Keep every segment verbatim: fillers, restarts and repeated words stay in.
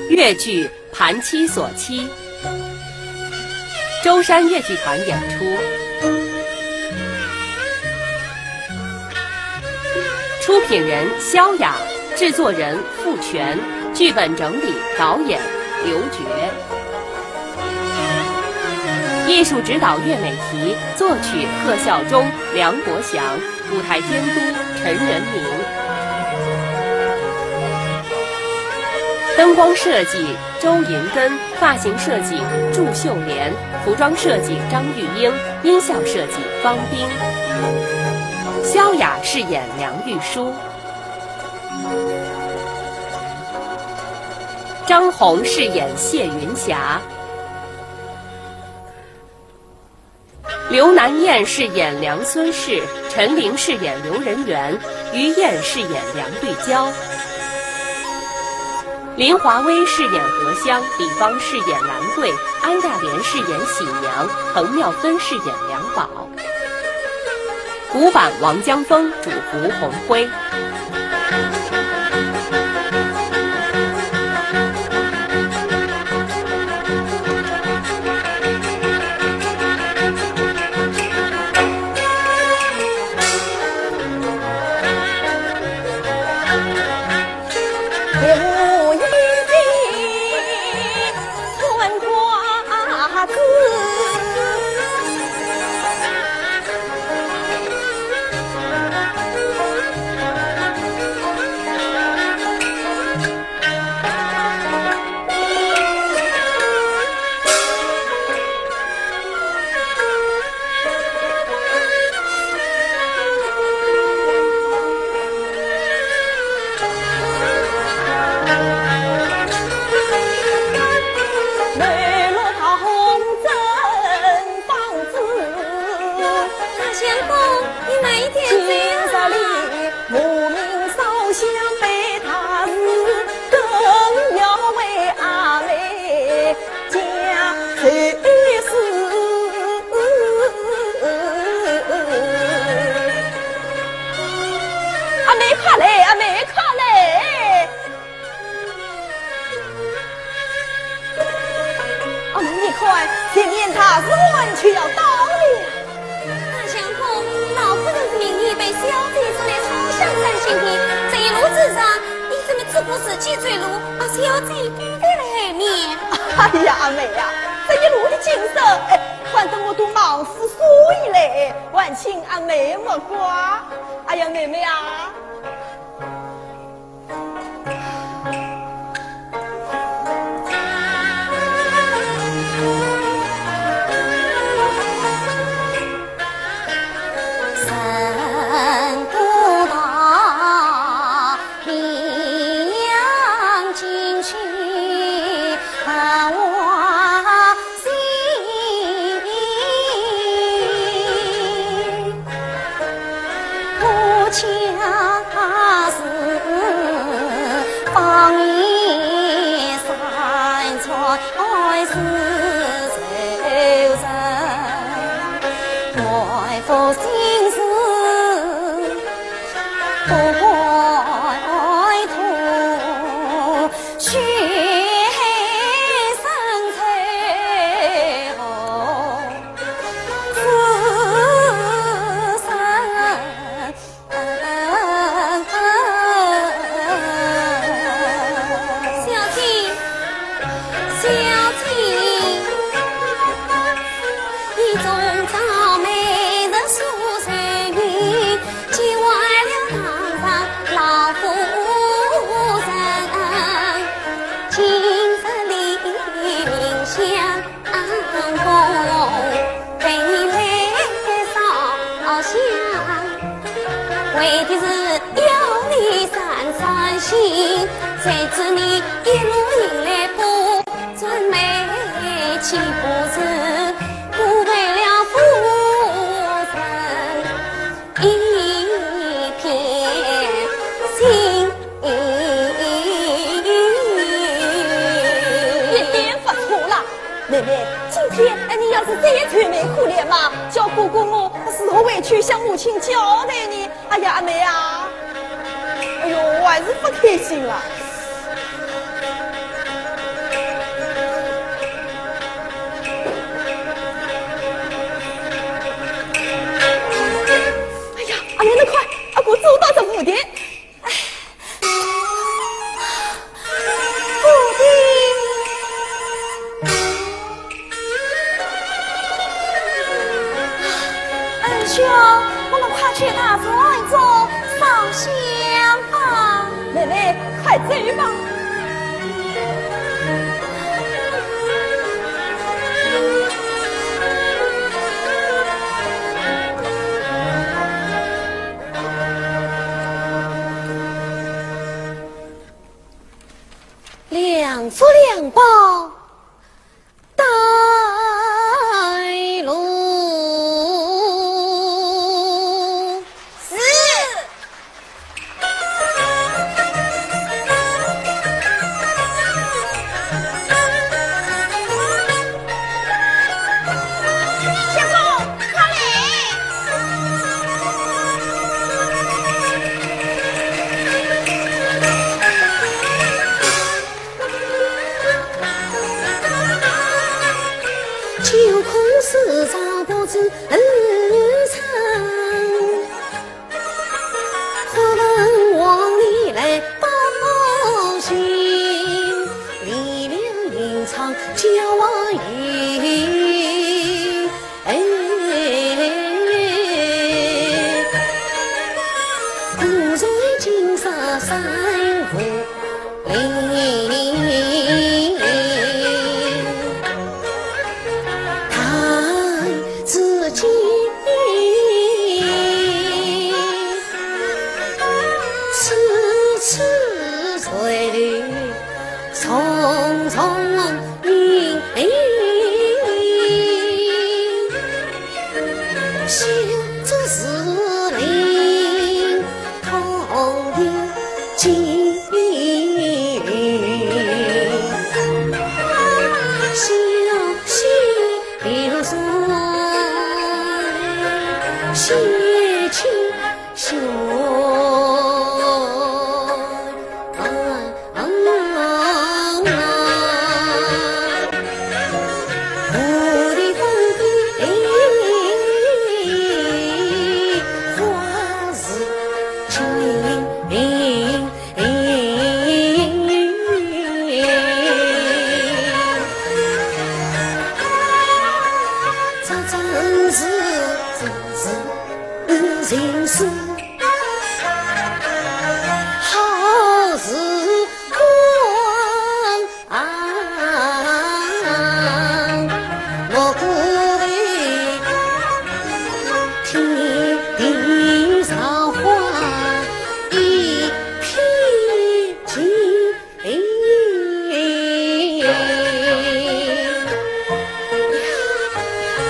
越剧《盘妻锁妻》，舟山越剧团演出。出品人萧雅，制作人付权，剧本整理、导演刘珏。艺术指导岳美缇，作曲贺孝忠、梁国祥。 舞台监督陈仁明。灯光设计周银根，发型设计祝秀莲，服装设计张玉英，音效设计方斌。萧雅饰演梁玉书，张红饰演谢云霞。 刘南燕饰演梁孙氏，陈琳饰演刘仁元，于燕饰演梁对娇，林华薇饰演荷香，李芳饰演兰桂，安大莲饰演喜娘，彭妙芬饰演梁宝。古版《王江峰》主胡鸿辉。 大相公，你慢一点走啊。 阿妹快来，阿妹快来！ 哦，你看，前面大使团就要到了。大相公，老夫人的名义被小姐捉来烧香三星天，这一路之上，你怎么只顾自己走路，把小姐丢在了后面？哎呀，阿妹呀，这一路的景色，哎，看得我都忙死所以嘞，还请阿妹莫怪。哎呀，妹妹啊。 小姐，小姐，你终朝每日数水银，既坏了堂上老夫人，今日里明香 公，陪你来烧香，为的是要你散散心，谁知你一路迎来不准备，岂不是辜负了夫人 一片心。一点不错啦，妹妹，今天，哎，你要是再愁眉苦脸嘛，叫哥哥我如何回去向母亲交代呢？哎呀，阿妹啊，哎呦，我还是不开心了。两副两包带路。是。相公，快来！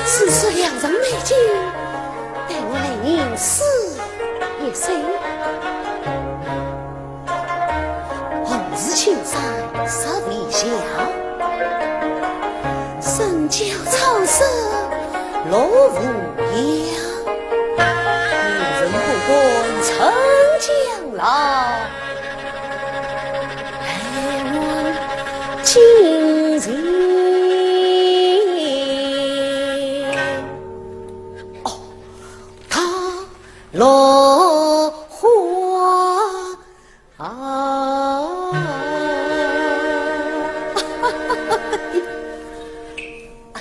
此次良辰美景，待我来吟诗一首。 红日青山十里桥，人教草色落无恙。女人不敢称将老，还望今日。哦，她落花 啊！哎，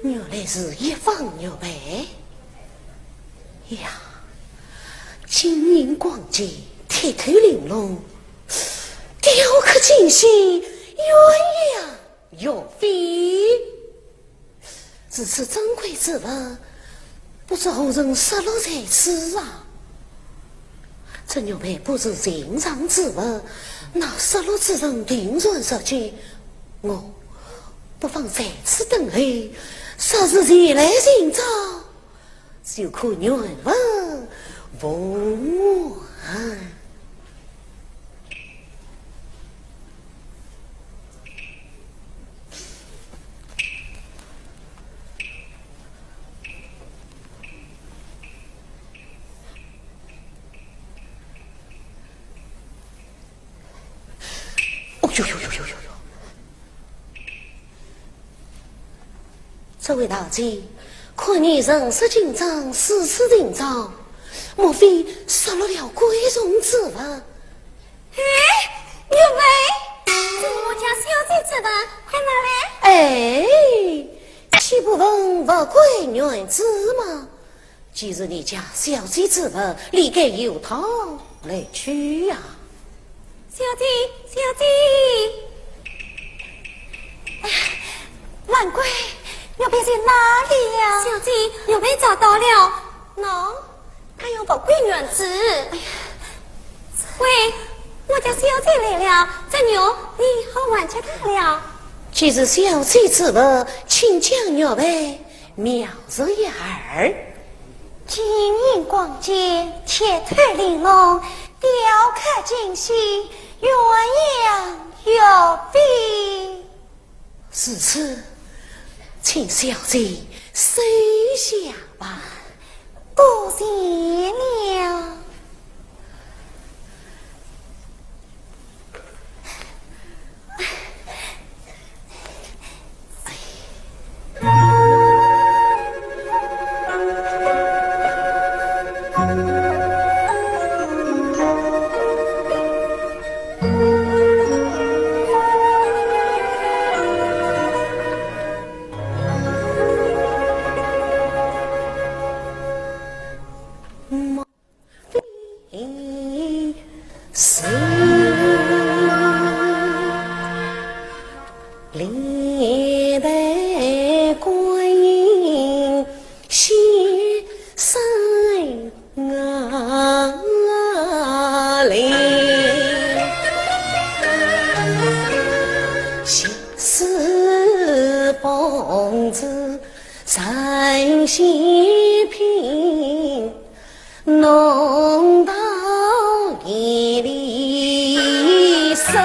原来是一方玉佩。 呀，晶莹光洁，剔透玲珑，雕刻精细，鸳鸯玉飞。如此珍贵之物，不知何人失落在此啊？这玉佩不是寻常之物，那失落之人定然着急。我不妨在此等候，若是前来寻找， 就可原物奉还。哦呦呦呦呦呦呦！ 这位大姐，看你神色紧张，四处寻找，莫非失落了贵重之物？哎，玉佩，这是我家小姐之物，快拿来！哎，岂不问物贵原主吗？ 既是你家小姐之物，理该由她来取呀。小姐，小姐。兰桂，玉佩在哪里呀？小姐，玉佩找到了。喏，她有不归原子。喂，我家小姐来了，这玉你好还给她了。既是小姐之物，请将玉佩 妙如一二。金银光剑，铁头玲珑，雕刻精细，鸳鸯玉佩。如此，请小姐收下吧。多谢了。 是历代观音先生啊嘞，前世奉子成仙品。 弄到一粒生。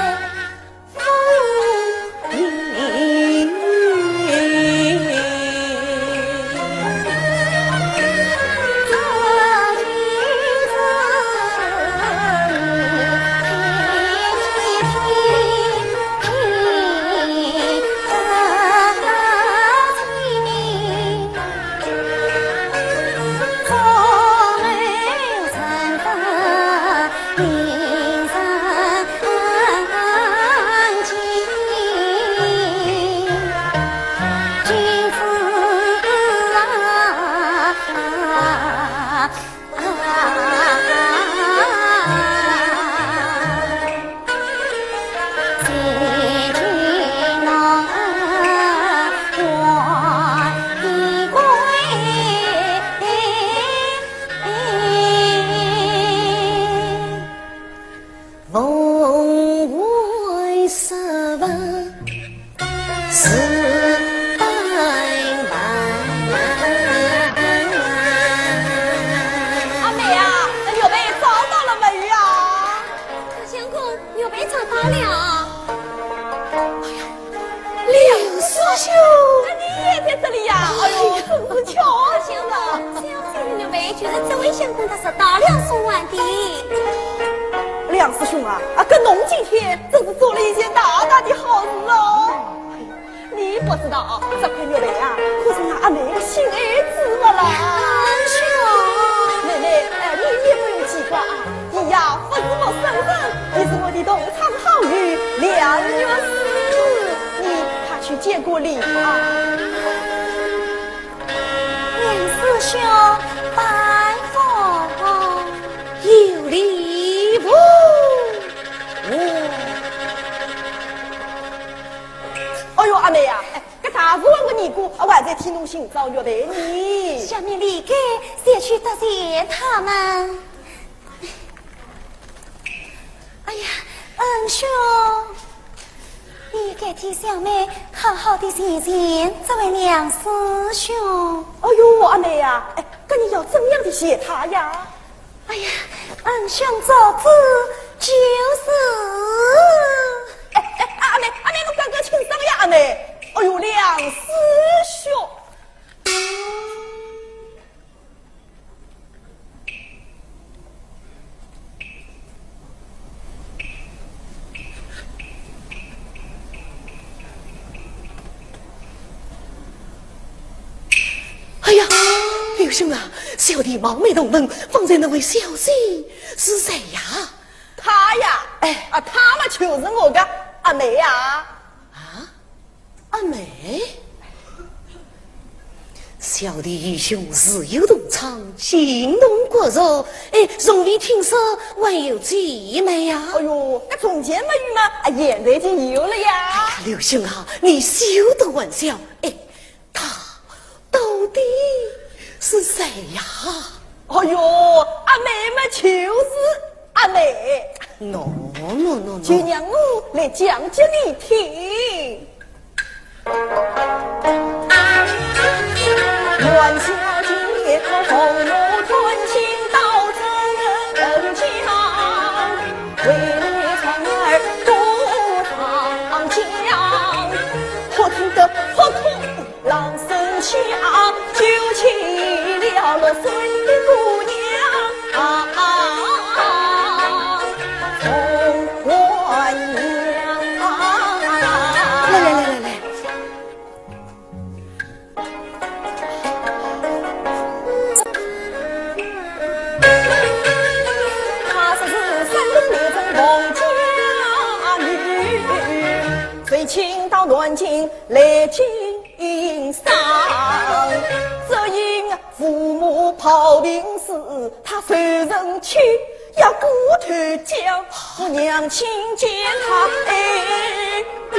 阿妹啊，那玉佩找到了没有啊？大相公，玉佩找到了。哎呀， 梁师兄，那你也在这里呀？哎呦，真是巧啊！小姐的玉佩就是这位相公他是大梁送还的。梁师兄啊，啊，跟侬今天真是做了一件大大的好事哦。你不知道啊，这块玉佩啊，可是俺阿妹的心爱之物啦。梁师兄，妹妹，哎，你也不用奇怪啊。 伊呀，不是陌生人，伊是我的同窗好友梁玉书，你快去见个礼啊。梁师兄，拜访。有礼不？哎呦，阿妹呀，哎，搿大时辰光个尼姑，还在替侬寻找玉佩呢。下面理该，先去搭谢他们。 哎呀，恩兄，你该替小妹好好的谢谢这位梁师兄。哎呦，阿妹呀，哎，搿你要怎样的谢他呀？哎呀，恩兄做主就是。哎，哎，阿妹，阿妹，侬刚刚轻声呀，阿妹。哎呦，梁师兄。 哎呀，刘兄啊，小弟冒昧同问，方才那位小姐是谁呀？她呀，哎。啊，她嘛就是我的阿妹呀。啊？ 阿妹？小小弟与兄自幼同窗，情同骨肉，哎，从未听说还有姐妹呀。哎哟，搿从前没有嘛，啊，现在就有了呀。哎呀，刘兄啊，你休得玩笑，哎，她到底是谁呀？哎哟，阿妹嘛，就是阿妹。喏，喏，喏，喏。就让我来讲给你听。 阮小姐和父母断亲到浙江，为了儿不上江，哭天的哭哭老生腔，就娶了六岁的姑娘。啊，红鸳鸯。来来来来来。 她说是山东历城王家女，随亲到南京来经商，只因父母抱病死，她受人欺，要过头讲，我娘亲见她，哎，哎，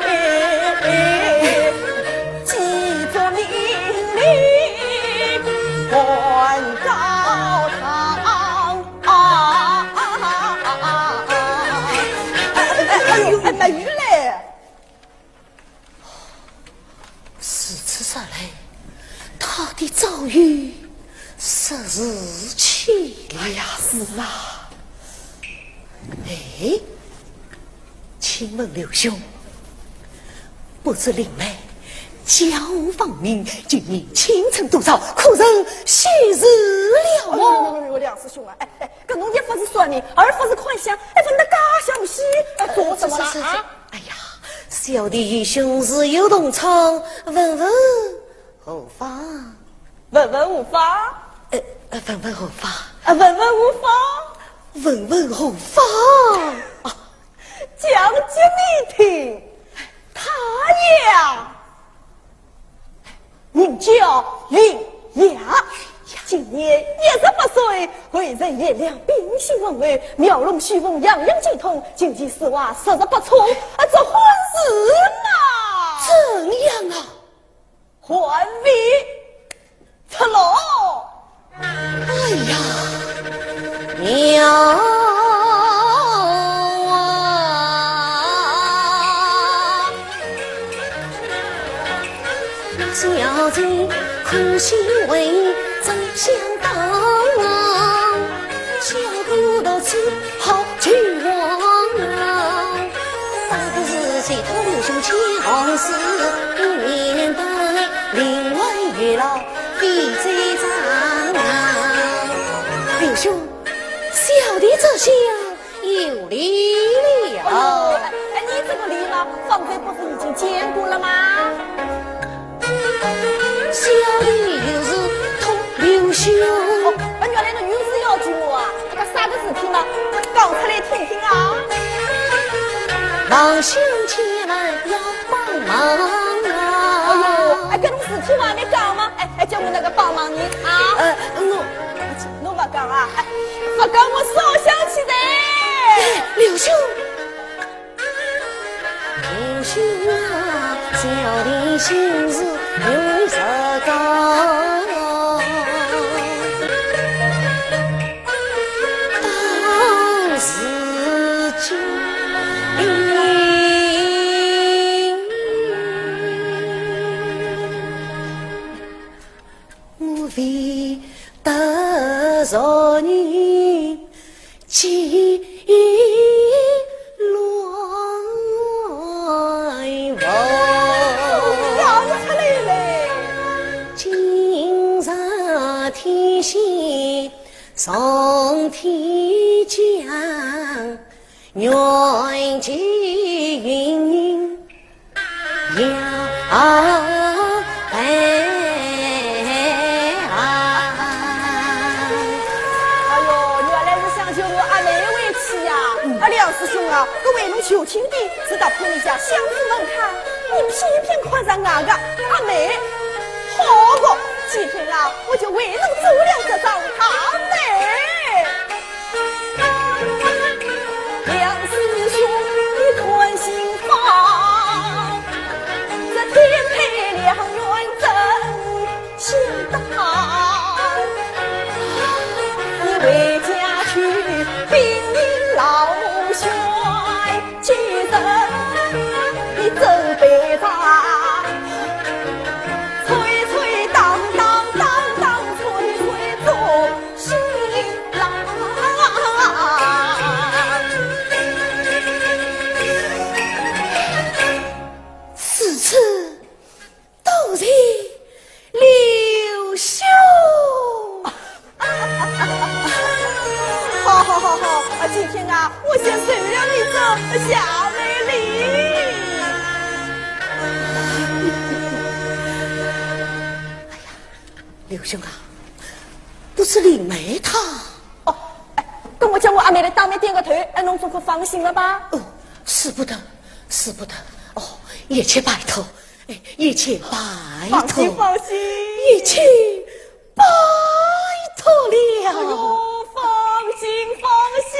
哎，哎，几座名里还高堂。啊，啊，啊，啊，啊，啊。哎，哎，哎呦，哎，没有嘞。 如此说来，她的遭遇实是凄凉。哎呀，是啊。哎，请问刘兄，不知令妹家无芳名，今年青春多少，可曾许字了？哎呦，哎呦，哎呦，梁师兄啊，哎，哎，搿侬也勿是算命，而勿是看相，哎，问得介详细，哎，做什么了啊？这，这，这，哎呀，小弟与兄自幼同窗，问问何妨？问问何妨？呃，呃，问问何妨？啊，问问何妨？问问何妨？啊，讲给你听，她呀，名叫云霞，今年二十八岁，为人贤良，品行温厚，描龙绣凤，样样精通，琴棋书画，十之八九，啊，这婚事嘛，怎样啊？ 还未出炉。哎呀，妙啊！小姐苦心为怎相当啊？ 小姑到此好绝望啊！倒不如随同刘兄前往，是避免得另外月老费周章啊。刘兄，小弟这厢有礼了。哎呦，哎，哎，你这个礼嘛，方才不是已经见过了吗？ 小弟有事托刘兄。哦，啊，原来侬有事要求我啊？搿个啥个事体嘛？讲出来听听啊。望兄前来要帮忙啊。哎呦，哎，搿种事体我还没讲吗？哎，哎，叫我哪个帮忙你啊？呃，我，侬勿讲啊？哎，勿讲我烧香去的。刘兄， 刘兄啊，小弟心事有十个，到如今我未得着你 寄来福。要出来嘞！今日天喜上天降，愿寄云云 呀，哎，啊。哎呦，原来是想求我阿妹为妻呀！嗯。啊，梁师兄啊，搿为侬求亲的是搭配你家相府门客，你偏偏看上俺个阿妹。好个，今天啊，我就为侬做两只糟蹋嘞。梁师兄，你看心放，这天配良缘真心淡。你回家去禀明老兄。 今日你准备着，吹吹打打，打打吹吹做新郎。此次 多谢刘兄。好好好好，啊，今天啊，我先收了你这下媒礼。哎呀，刘兄啊，不是林妹她……哦，哎，等我叫我阿妹来当面点个头，哎，侬总可放心了吧？哦，使不得，使不得。哦，一切拜托， 哎，一切拜托，放心，放心。一切拜托了。哎呦，放心，放心。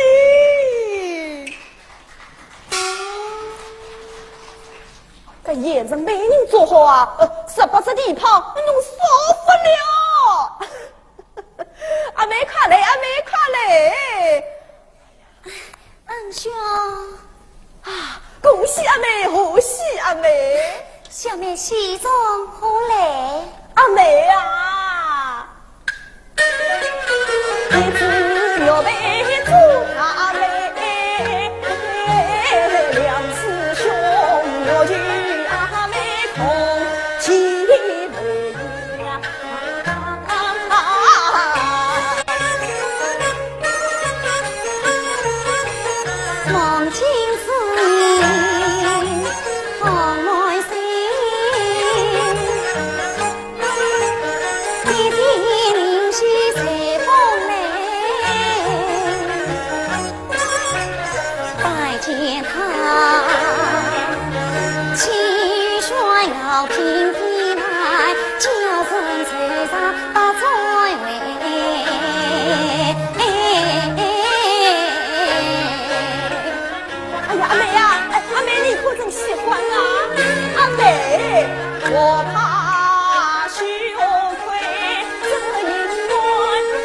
搿也是媒人做好啊，呃，十八只蹄膀，侬少发了。阿妹快来，阿妹快来。 恩兄。啊，恭喜阿妹，贺喜阿妹。小妹喜从何来？阿妹啊。一只玉佩祝阿妹，两只胸玉与阿妹同，齐眉呀。 哎呀，阿妹呀，哎，阿妹，你可真喜欢啊？阿妹，我怕羞愧，这个人我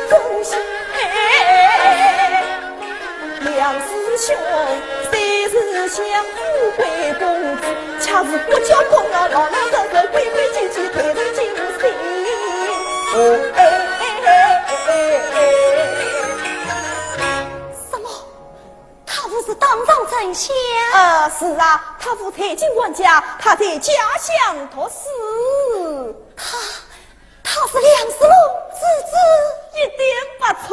真心配。 梁师兄，虽是相府贵公子，却是不教公啊，老老实实，规规矩矩，待人尽心。哦，哎，哎，哎，哎，哎。什么？他不是当上丞相？呃，是啊，他父才进官家，他在家乡读书。他，他是梁世龙之子？一点不错。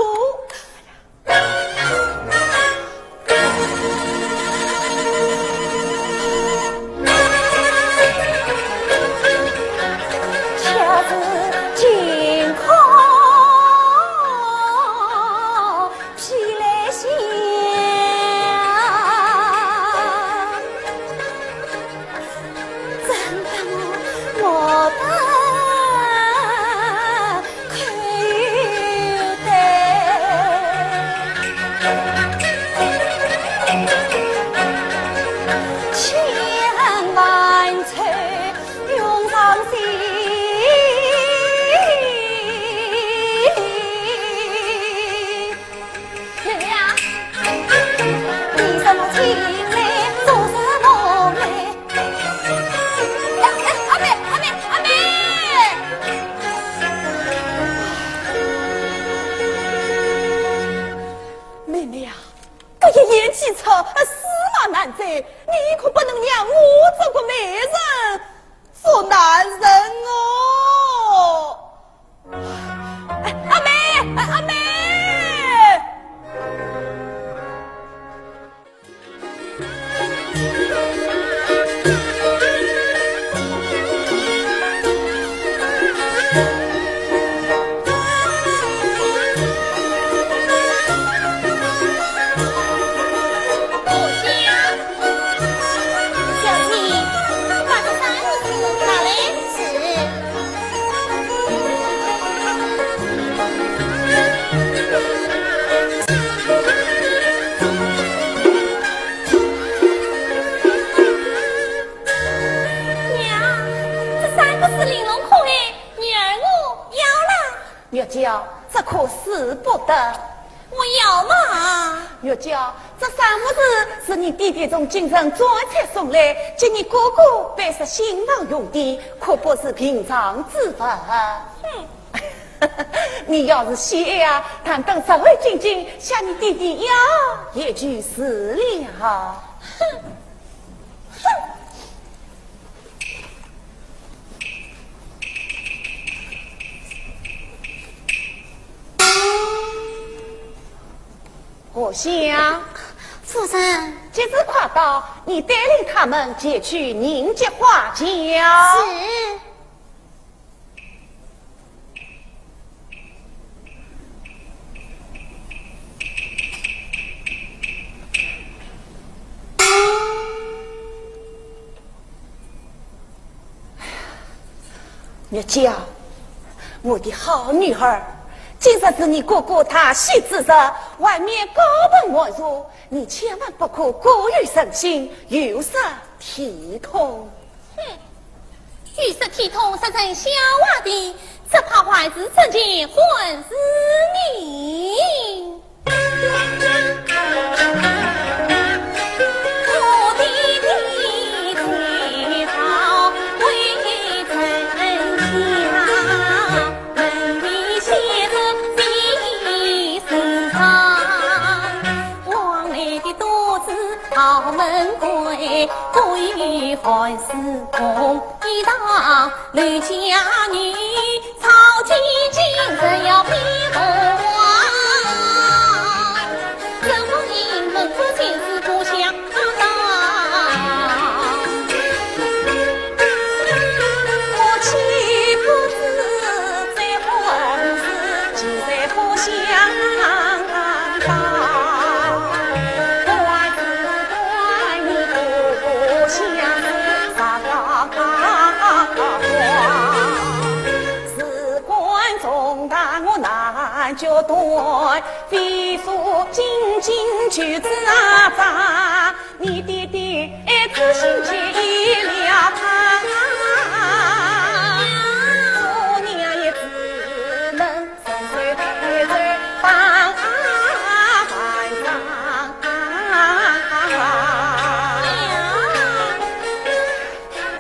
呀，这可使不得。为什么？玉娇，这三五日是你爹爹从京城专差送来，接你哥哥摆设新房用的，可不是平常之物。哼。你要是喜爱啊，但等实惠进京，向你爹爹要，也就是了。哼，哼。 荷香，夫人。今日快到，你带领他们前去迎接花轿。是。 玉娇，我的好女儿，今日是你哥哥大喜之日，外面高朋满座，你千万不可过于任性，有失体统。哼，有失体统是人笑话的，只怕坏事增添还是你。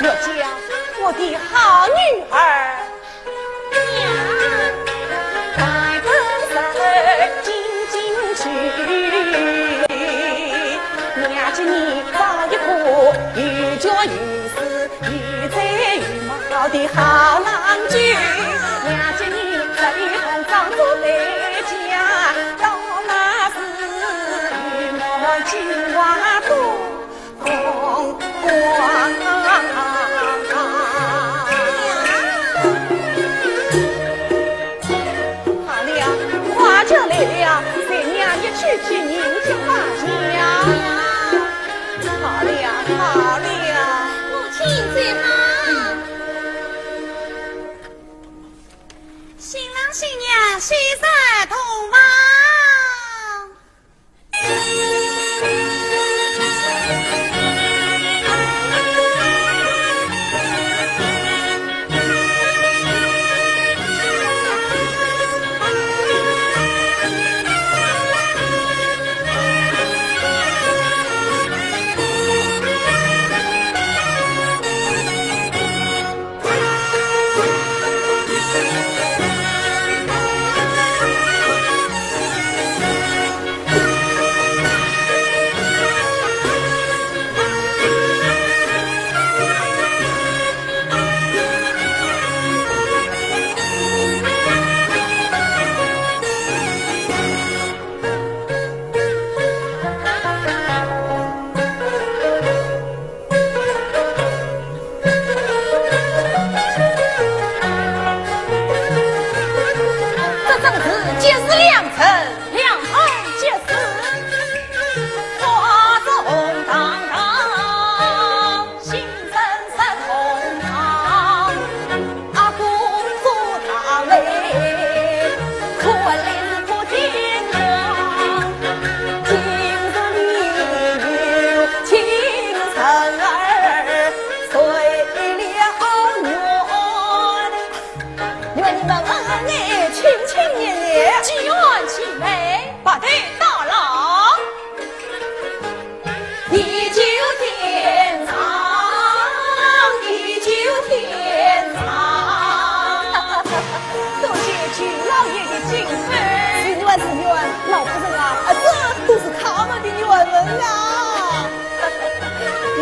玉娇，我的好女儿。好了，花轿来了，随娘一起去迎接花轿。好了，好了。母亲在吗？新郎新娘，喜事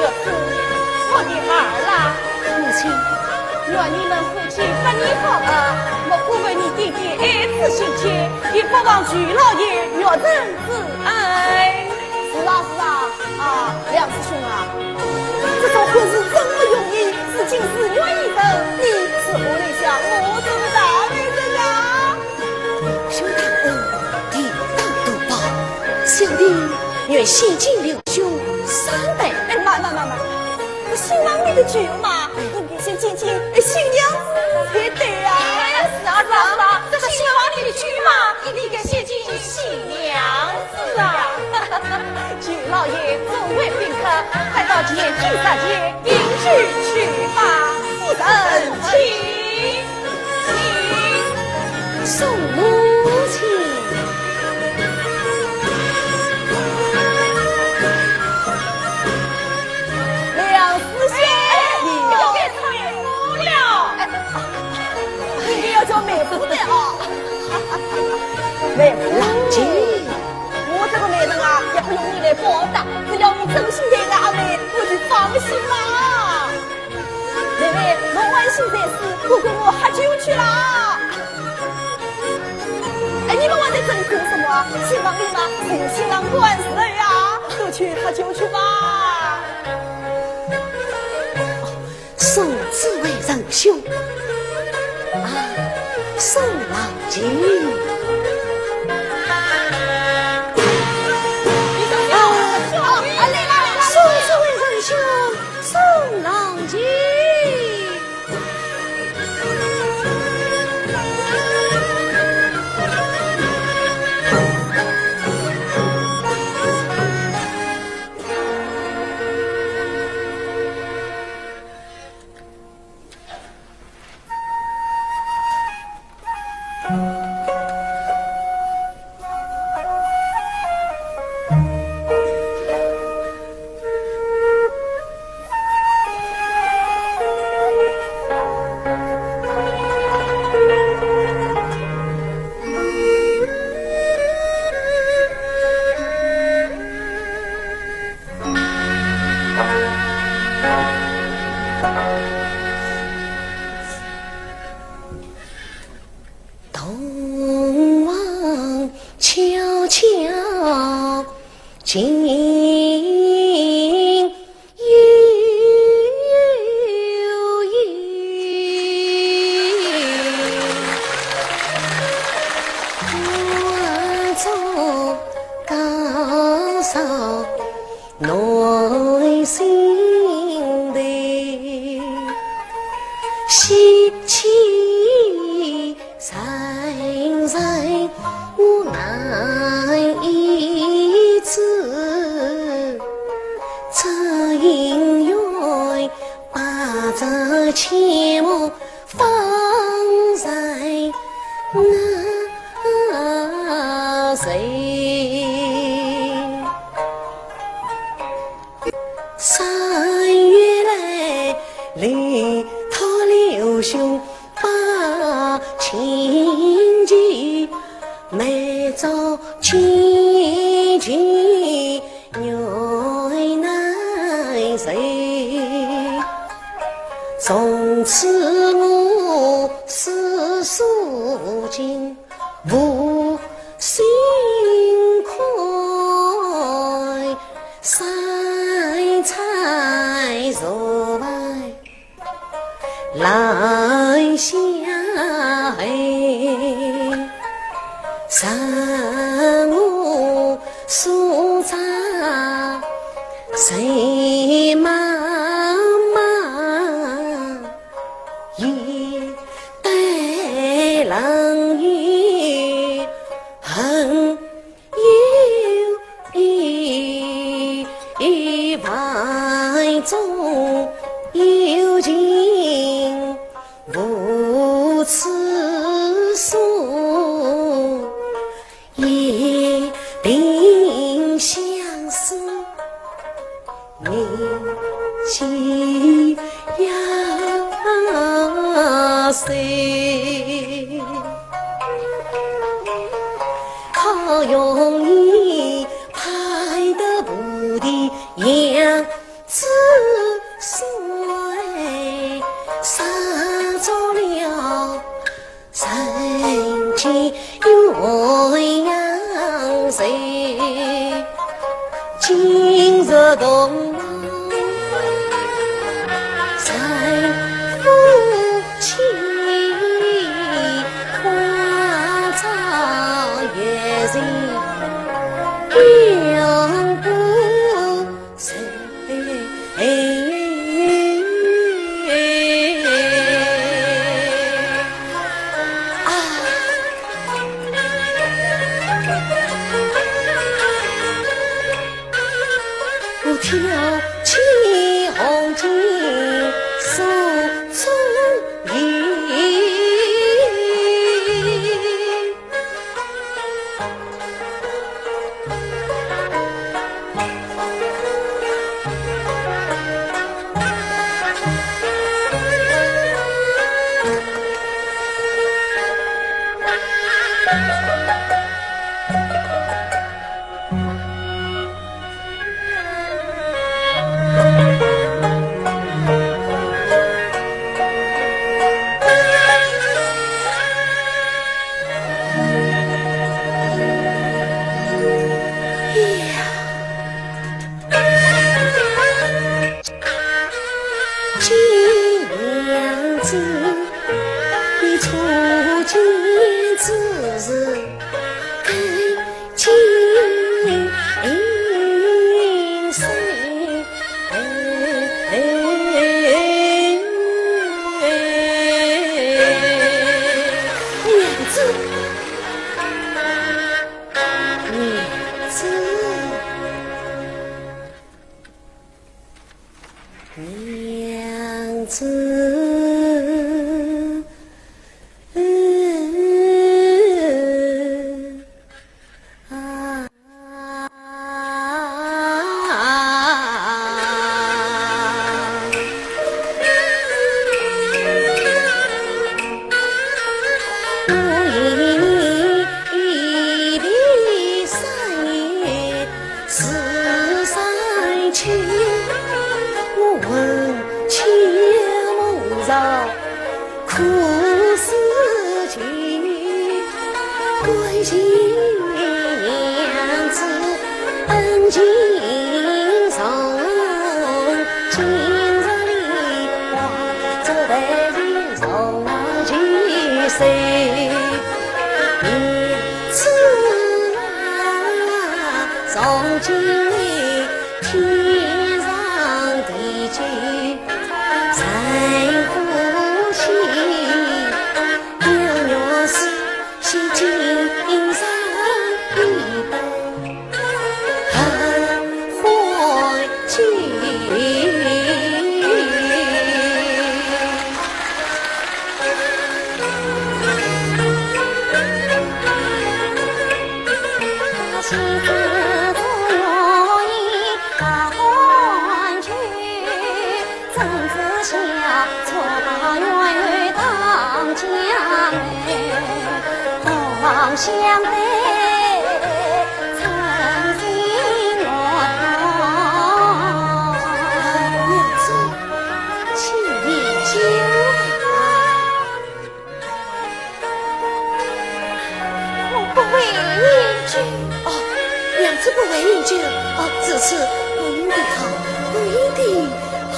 我的儿啊，母亲，愿你们夫妻百年好合，莫辜负你爹爹爱子心切，也不枉舅老爷育人之恩。是啊，是啊，啊，梁师兄啊，这桩婚事真不容易，是金枝玉叶人，你是何来像我这么大的人呀？ 兄大恩，弟大德报，小弟愿献金六兄三百。哎，慢慢慢慢，这新郎里的舅妈，应该先见见新娘子才对啊。哎，是啊，是啊，是啊，这新郎里的舅妈，应该先见见新娘子啊。舅老爷众位宾客，快到前厅上前， 迎娶去吧，夫人请。请。送母亲。梁师兄，哎，你要给错了。哎，应该要叫媒婆的啊。媒婆。冷静。我这个媒人啊，也不用你来报答，只要你真心待俺阿妹，我就放心啦。 妹妹，侬安心才是，哥哥我喝酒去啦。哎，你们还在这里做什么？新房里嘛，只有新郎官司了呀，都去喝酒去吧。送子为仁兄，啊，送郎舅。啊，啊，来啦，来啦，送子为仁兄。 送郎舅。东望悄悄进幽幽。暗中高烧 内心的喜气沉沉，我难抑制。只因缘把这寂寞放在那谁？ 三月来，里头刘兄把亲戚，每朝亲戚原难谁。从此我四书无尽， 无心看三餐肉饭来下海，任我苏州谁妈妈。 一代冷雨恨又一万种友情无处诉。 一鬓相思，你去呀谁？好容易盼得菩提杨枝你初见之时，更精神。娘子，娘子。 娘子。我不会饮酒。哦，娘子不会饮酒。哦，如此，不饮的好，不饮的好。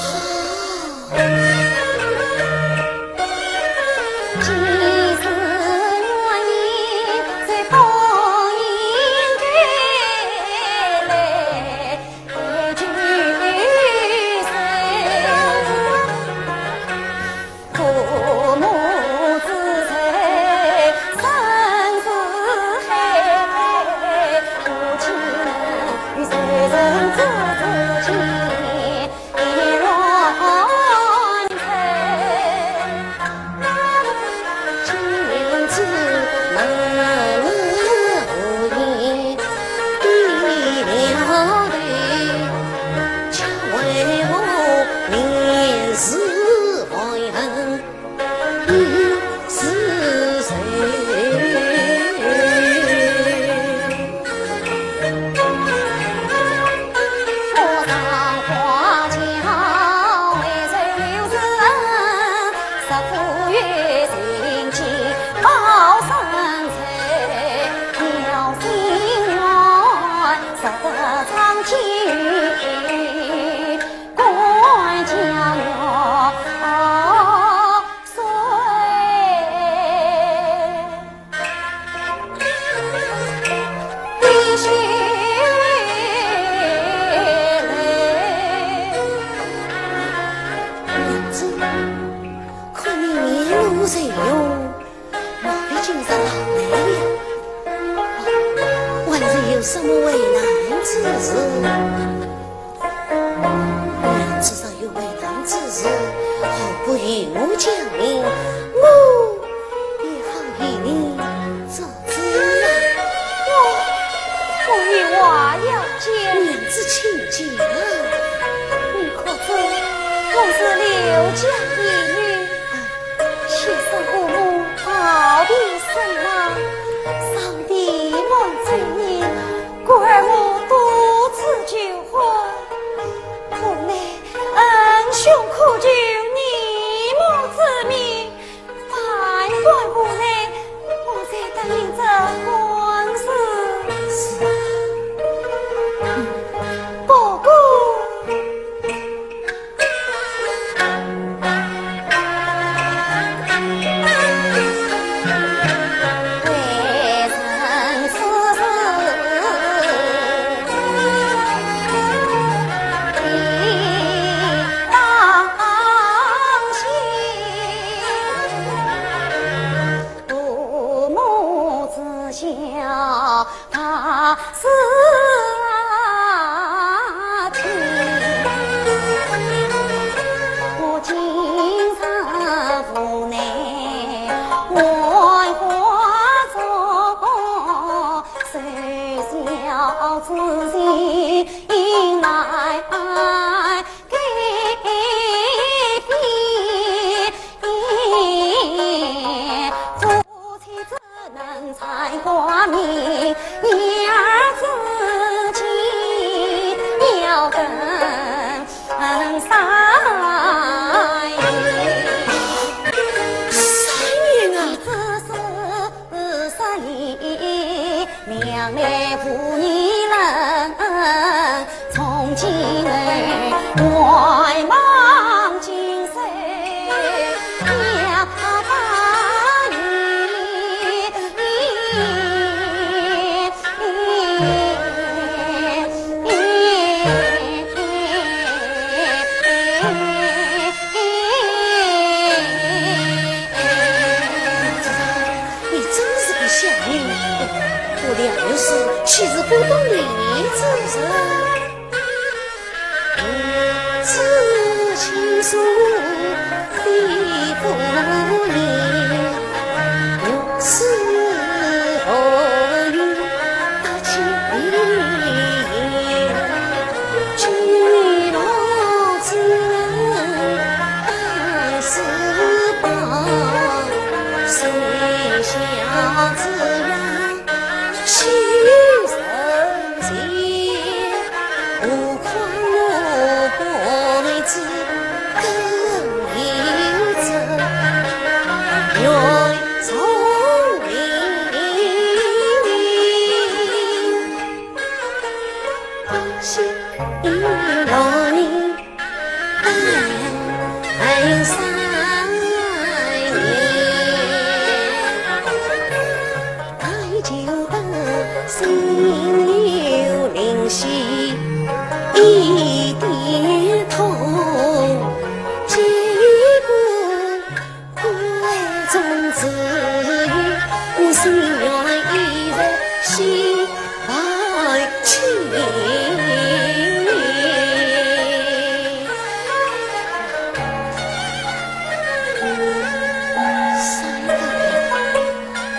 娘子，看你面容愁容，莫非今日劳累了？哦，还是有什么为难之事？ 娘子若有为难之事，何不与我讲明，我也好与你作主啊。我，我有话要讲。娘子请讲啊。你可知我是刘家义女？昔日父母抱病身亡，上帝望救你，故而我独自求婚。 无奈恩兄苦求，你母之命，万般无奈，我才答应这婚事。不过，你真是个孝女，我梁玉书岂是不懂礼之人？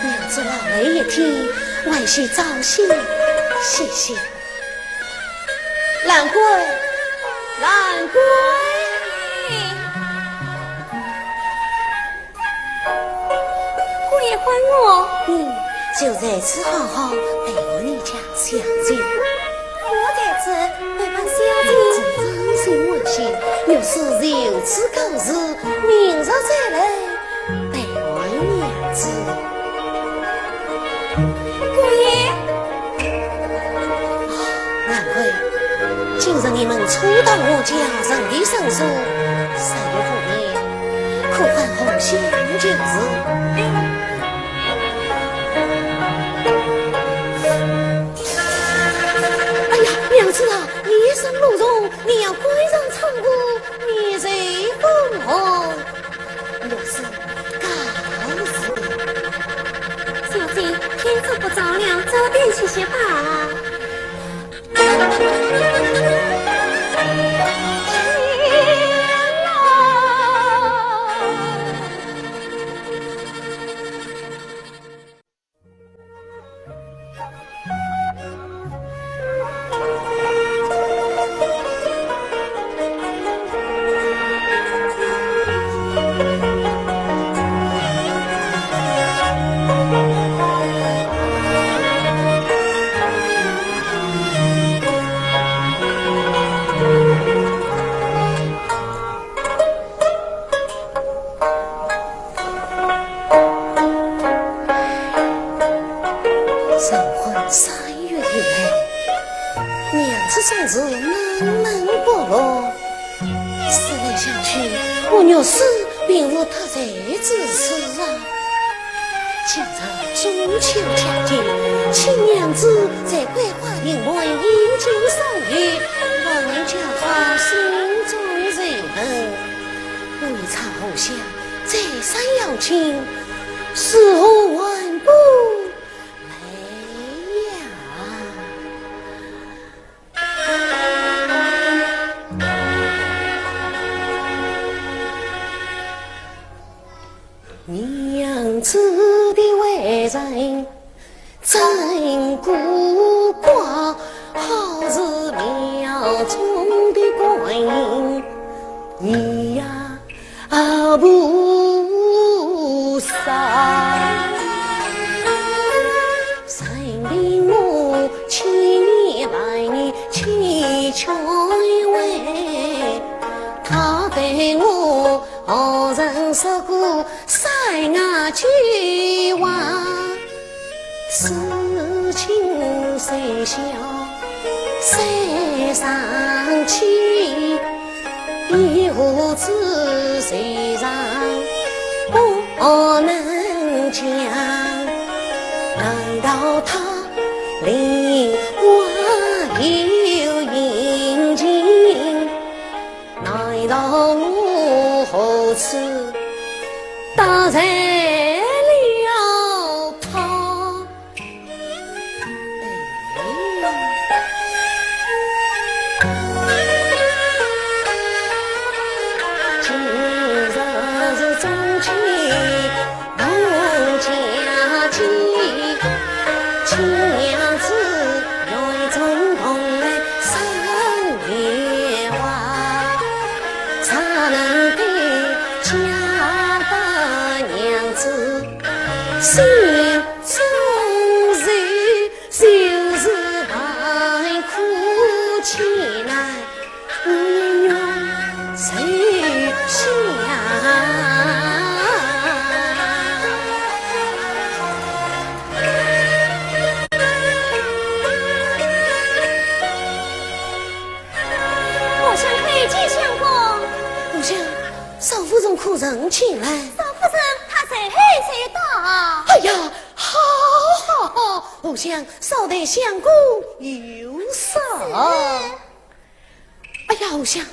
娘子劳累一天，还需早些歇息。兰桂，兰桂。 姑爷唤我。你就在此好好陪伴你家小姐。我在此陪伴小姐。你放心，放心，有事就此告辞，明日再来陪伴娘子。姑爷。 兰桂，今日你们初到我家，人地生疏，稍有不便，可唤红香就是。哎呀，娘子啊，你一身露重，你要赶上唱歌，面色粉红。 我是告辞。小姐，天色不早了，早点歇歇吧。成婚三月以来，娘子总是闷闷不乐。思来想去，我若是并无得罪之处啊。今日中秋佳节，请娘子在桂花亭畔饮酒赏月，老人家好心中受疼。 我与蔡红香再三邀请，是何还不来呀？娘子的为人 真古怪，好似庙中的观音，你呀，啊，菩萨。任凭我千言万语去劝慰，他对我何曾说过三言几话？ 事情谁晓谁上去，一无知谁上不能讲？难道他令我有隐情？难道我何处打碎了他？今日是中秋，同家祭，请娘子园中同来赏月华，才能对家大娘子心中事。 就是万苦千难，恩怨谁想？我想叩见相公。我想，少夫人可曾前来？少夫人，她随后就到。哎呀，好，好，好，我想少待相公有赏。是。哎呀，我想，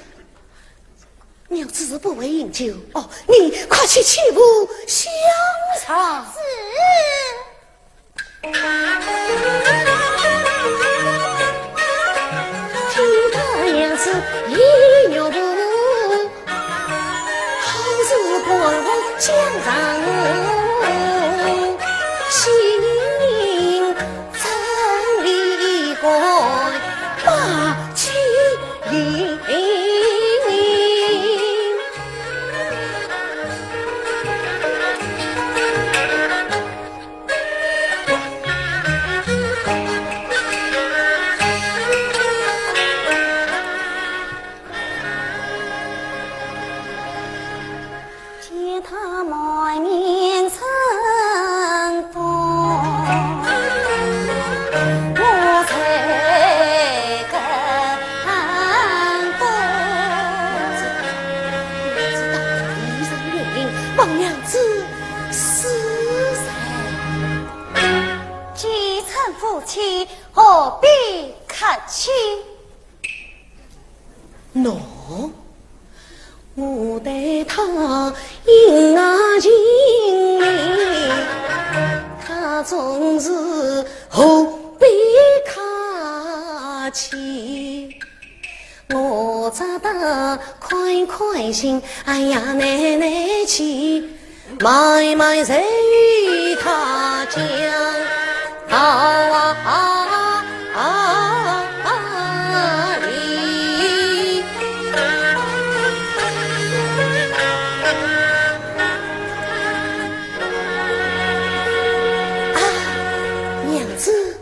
娘子是不会饮酒哦，你快去欺负香茶。是。 听得娘子一语不，好似观火将上心，真理该把情。 见他满面春风，我才感动。王娘子是谁？ 既成夫妻，何必客气？喏，我对他一见倾心，他总是何必客气？ 我只得开开心，哎呀，耐耐去，慢慢随他讲。啊啊啊啊啊！啊，娘子，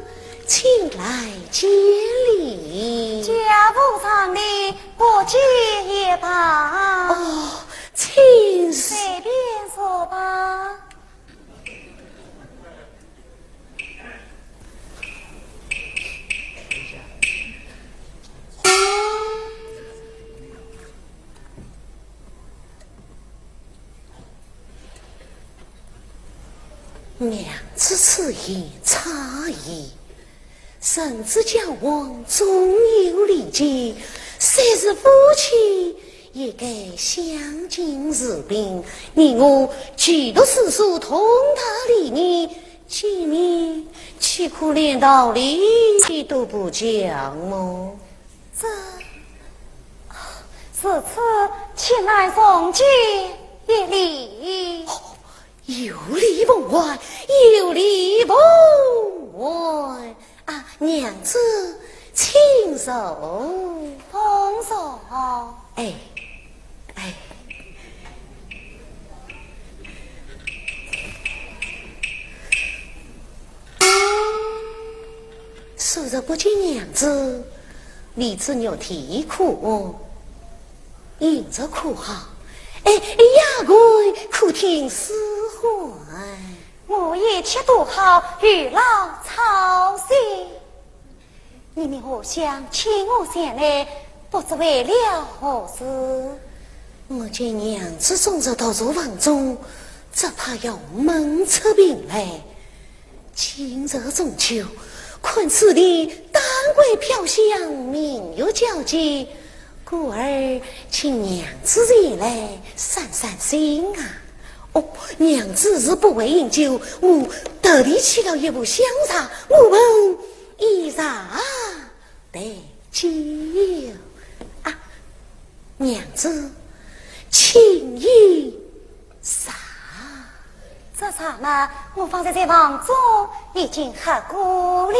请来见礼。家父上礼，不见也罢。哦，请。随便坐吧。 娘子此言差矣，人之交往总有礼节，虽是夫妻，也该相敬如宾。你我举头四俗，通达礼仪，见面岂可连道礼都不讲么？ 这，如此，请来重见一礼。哦，有礼奉还，有礼奉还。啊，娘子，请坐。奉坐。哎，哎。 数日不见娘子，李子玉啼哭，饮食可好？哎，丫鬟可听使唤？我一切都好，有劳操心。你们荷香请我前来，不知为了何事？我见娘子终日独坐房中，只怕要闷出病来。今日中秋，看此地丹桂飘香，明月皎洁，故而请娘子前来散散心啊。哦，娘子是不会饮酒，我特地沏了一壶香茶，我们一茶对酒啊。娘子，请一茶。这茶嘛，我方才在房中已经喝过了。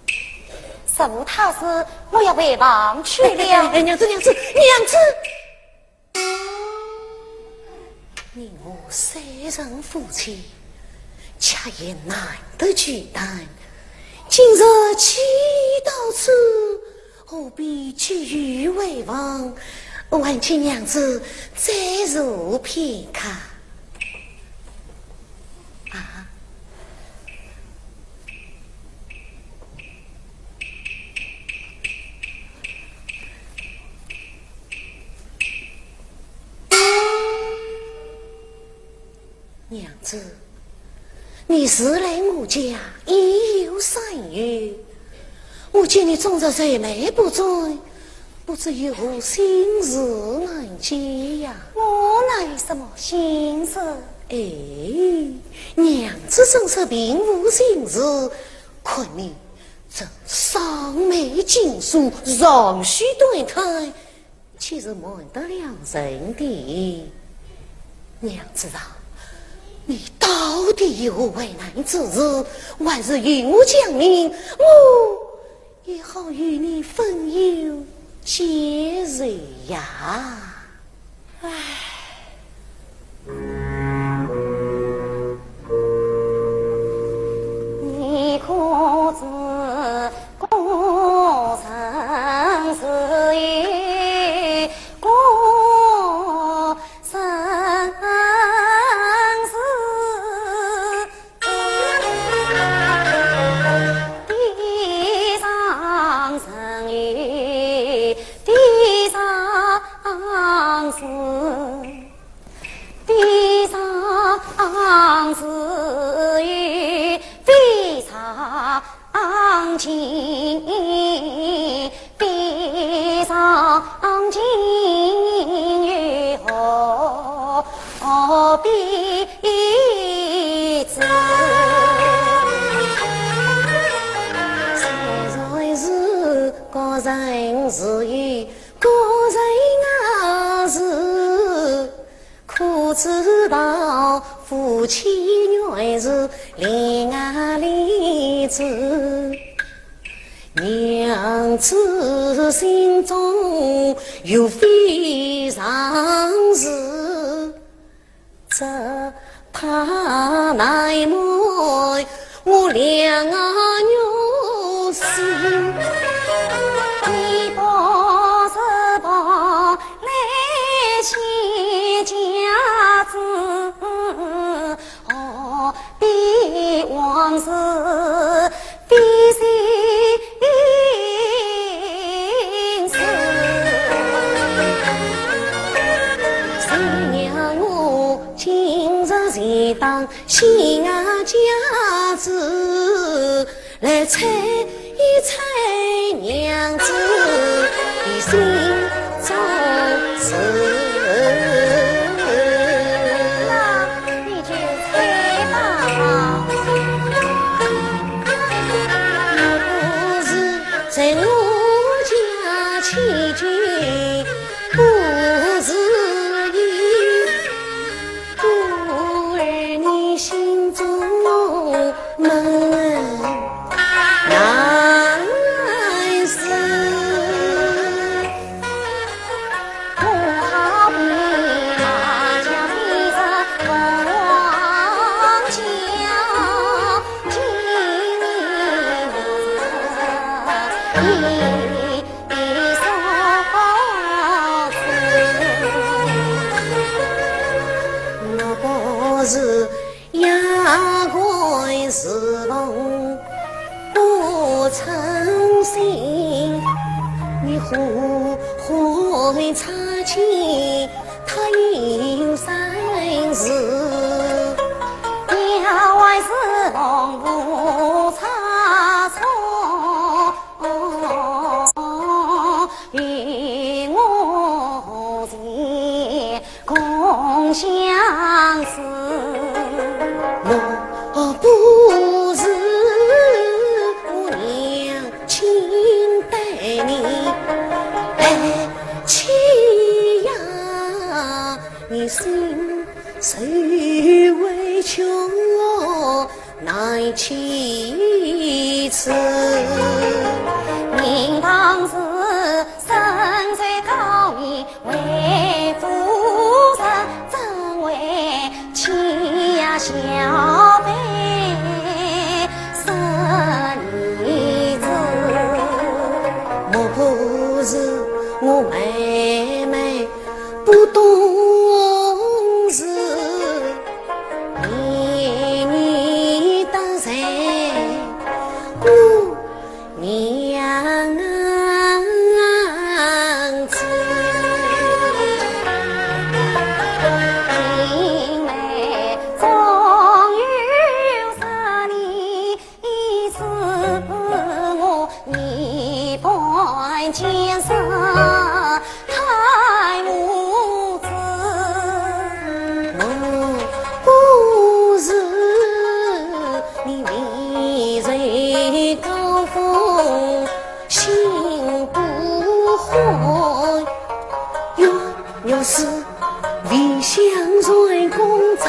师父他是我要回房去了。哎，哎，哎，娘子，娘子，娘子！你我虽然夫妻，却也难得聚谈。今日既到此，何必急于回房？还请娘子再坐片刻。啊？ 娘子，你自来我家已有三月，我见你终日愁眉不展，不知有何心事难解呀？我哪有什么心事？哎，娘子真是并无心事，看你这双眉紧锁，双须断开， 岂是瞒得了人的？娘子啊，你到底有何为难之事，还是与我讲明，我也好与你分忧解愁呀。唉。 你可知古人自有古人诗，地上人有地上诗。 地上自有飞上京，飞上京又何必知？虽然是个人自有 个人啊是，可知道夫妻原是恋爱里子，娘子心中有非常事。 只怕难瞒我两个女婿。你不是不来见家子，何必往事 费心思。谁料我今日才当新家子，来猜一猜娘子的心中事。那你就猜吧。 不是在我家期间，不是你，故而你心中闷难受。 我不是夜观时梦，不我诚心，你呼唤擦肩，他应声是。要还是同步差错，与我前 共相思。莫不是我娘亲待你，哎，欺呀，你心受委屈， 难启齿。明当时身在高位为夫人，怎会欺压小辈是你子？莫不是我妹妹不懂事， 你，你当然不娘子。因为终有十年，一次我一段见识 太无知。我不是你未曾高峰心不坏，若，若是未想成功者，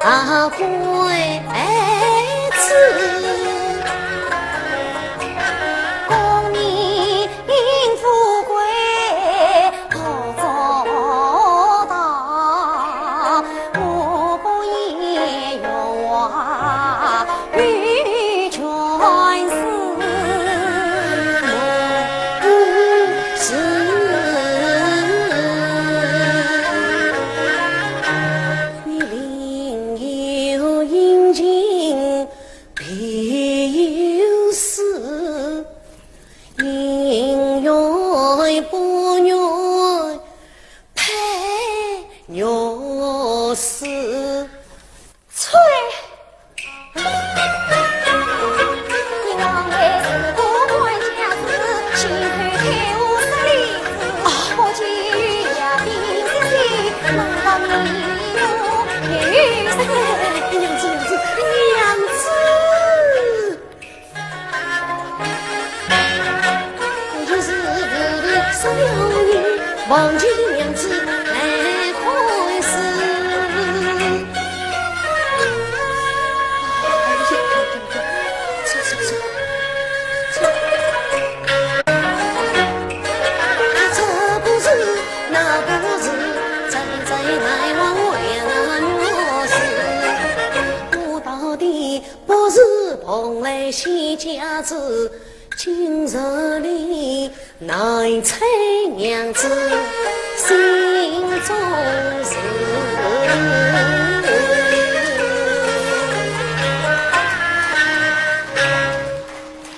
啊，贵子，功名富贵不足道，我不也有啊，与权势。是。 你另有隐情别有事，姻缘不愿配玉石。 催！你枉为是个官家子，心头太无势利子。啊，不及于家庭之心，难道你有，有心？哎，娘子，娘子，娘子！ 我就是不是所有人，忘记娘子来看事。哎呀，走，走，走，走。啊，这不是，那不是，在，在来往为难我事。我到底 不是蓬莱仙家子，今日里难猜娘子心中事。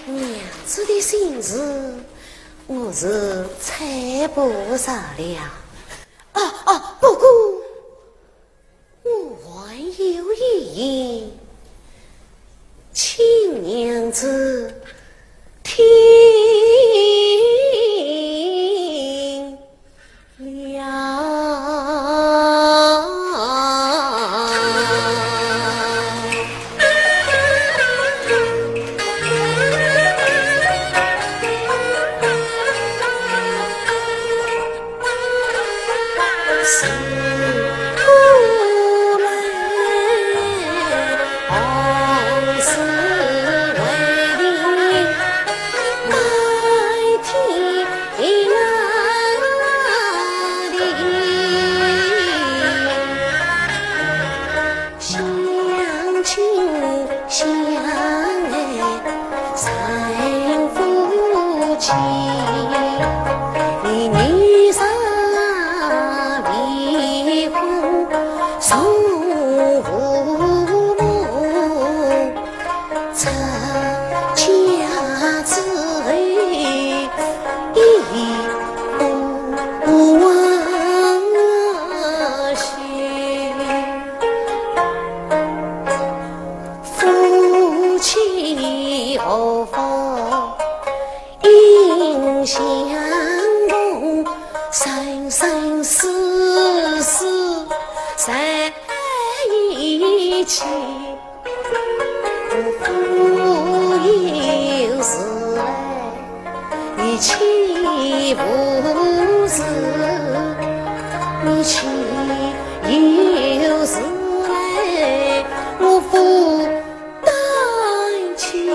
娘子的心事，我是猜不着了。啊，啊，不过 我还有一言，请娘子听了。相亲相爱成夫妻，你女儿未婚从父母出嫁我有事来，你岂不知？你岂有事来，我不 担心，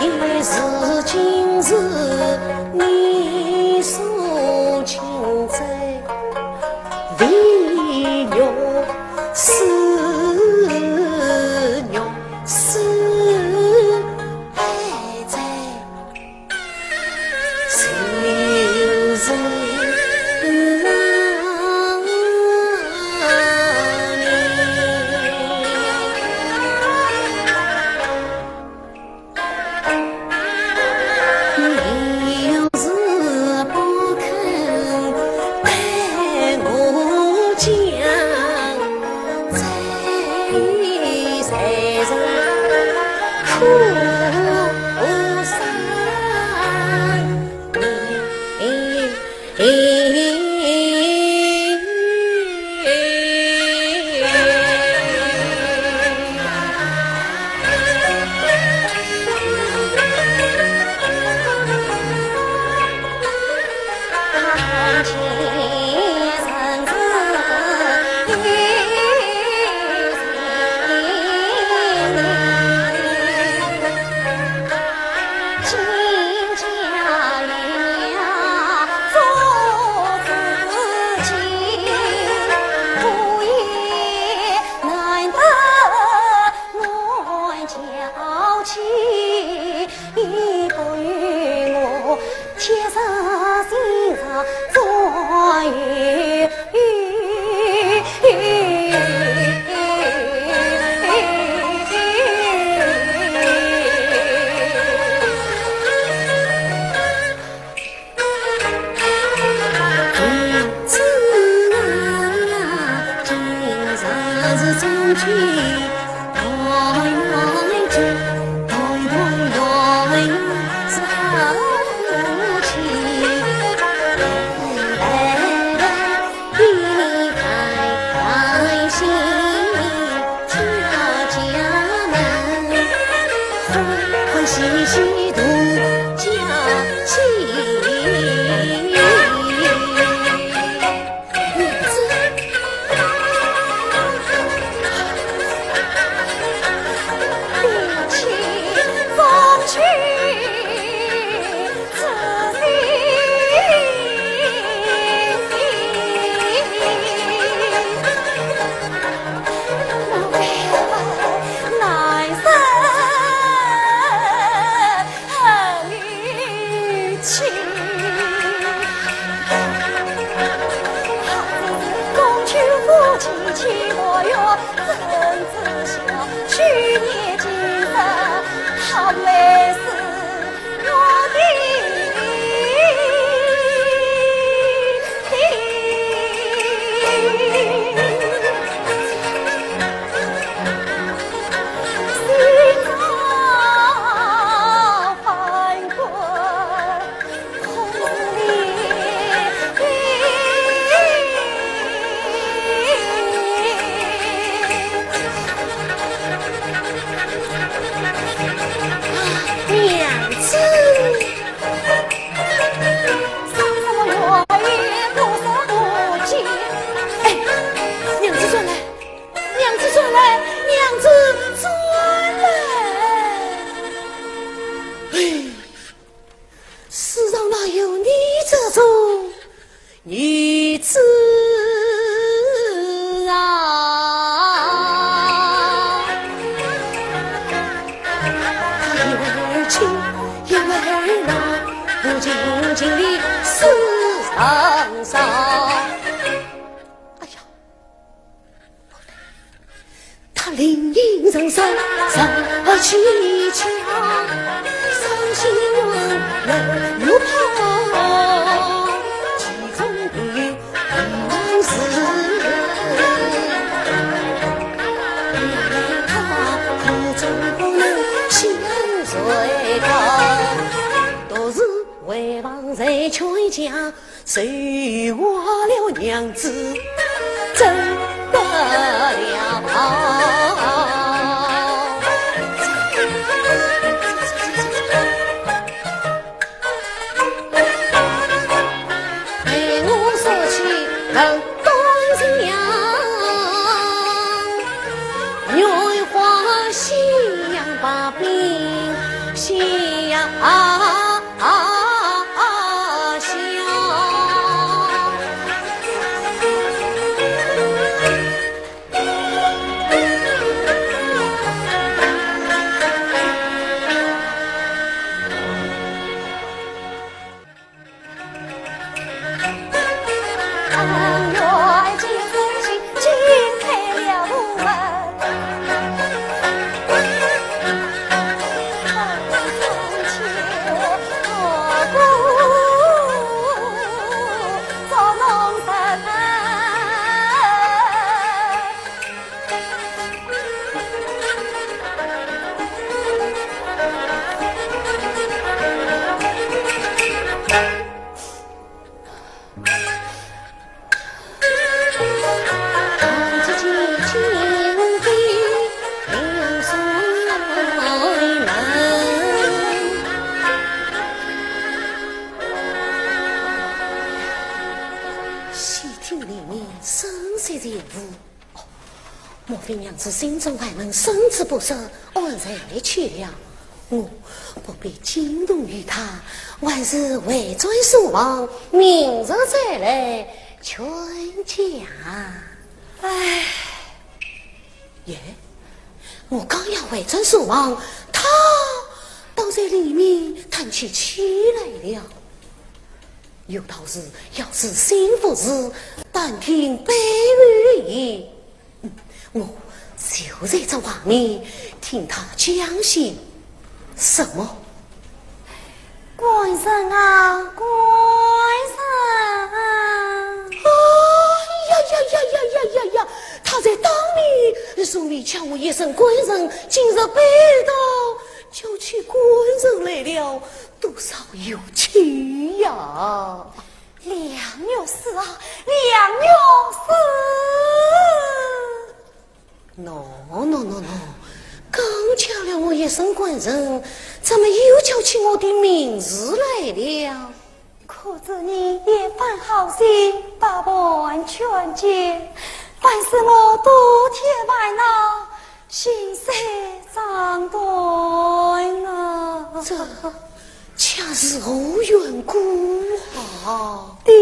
一时今日你所请罪，唯有死，肉死还在。 娘子！哎，娘子转来，娘子转来，娘子转来。哎，世上哪有你这种 女子啊，一会儿去，一会儿来，不近情理是上上。哎呀， 他临行人生，上而其强，伤心人乐又怕，其中必有一难事。他苦中不能先垂告，独自回房再劝讲， 谁话了娘子真不了。莫非娘子心中还闷，身子不适，安睡去了？我不必惊动于她，还是回转书房，明日再来劝架。唉，耶，我刚要回转书房，她倒在里面叹起气来了。有道是要知心腹事，但听背后言。 我就在这外面听她讲些什么。官人啊，官人啊！哎呀呀呀呀呀呀呀！她在当面从未叫我一声官人，今日背道叫起官人来了，多少有趣呀！ 梁玉书啊，梁玉书！No no no no，刚叫了我一声官人，怎么又叫起我的名字来了？可知你一番好心，百般劝解，反使我徒添烦恼， 心碎肠断啊！这恰是何缘故啊？爹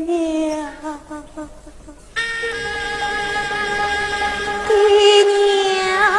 娘，爹娘啊！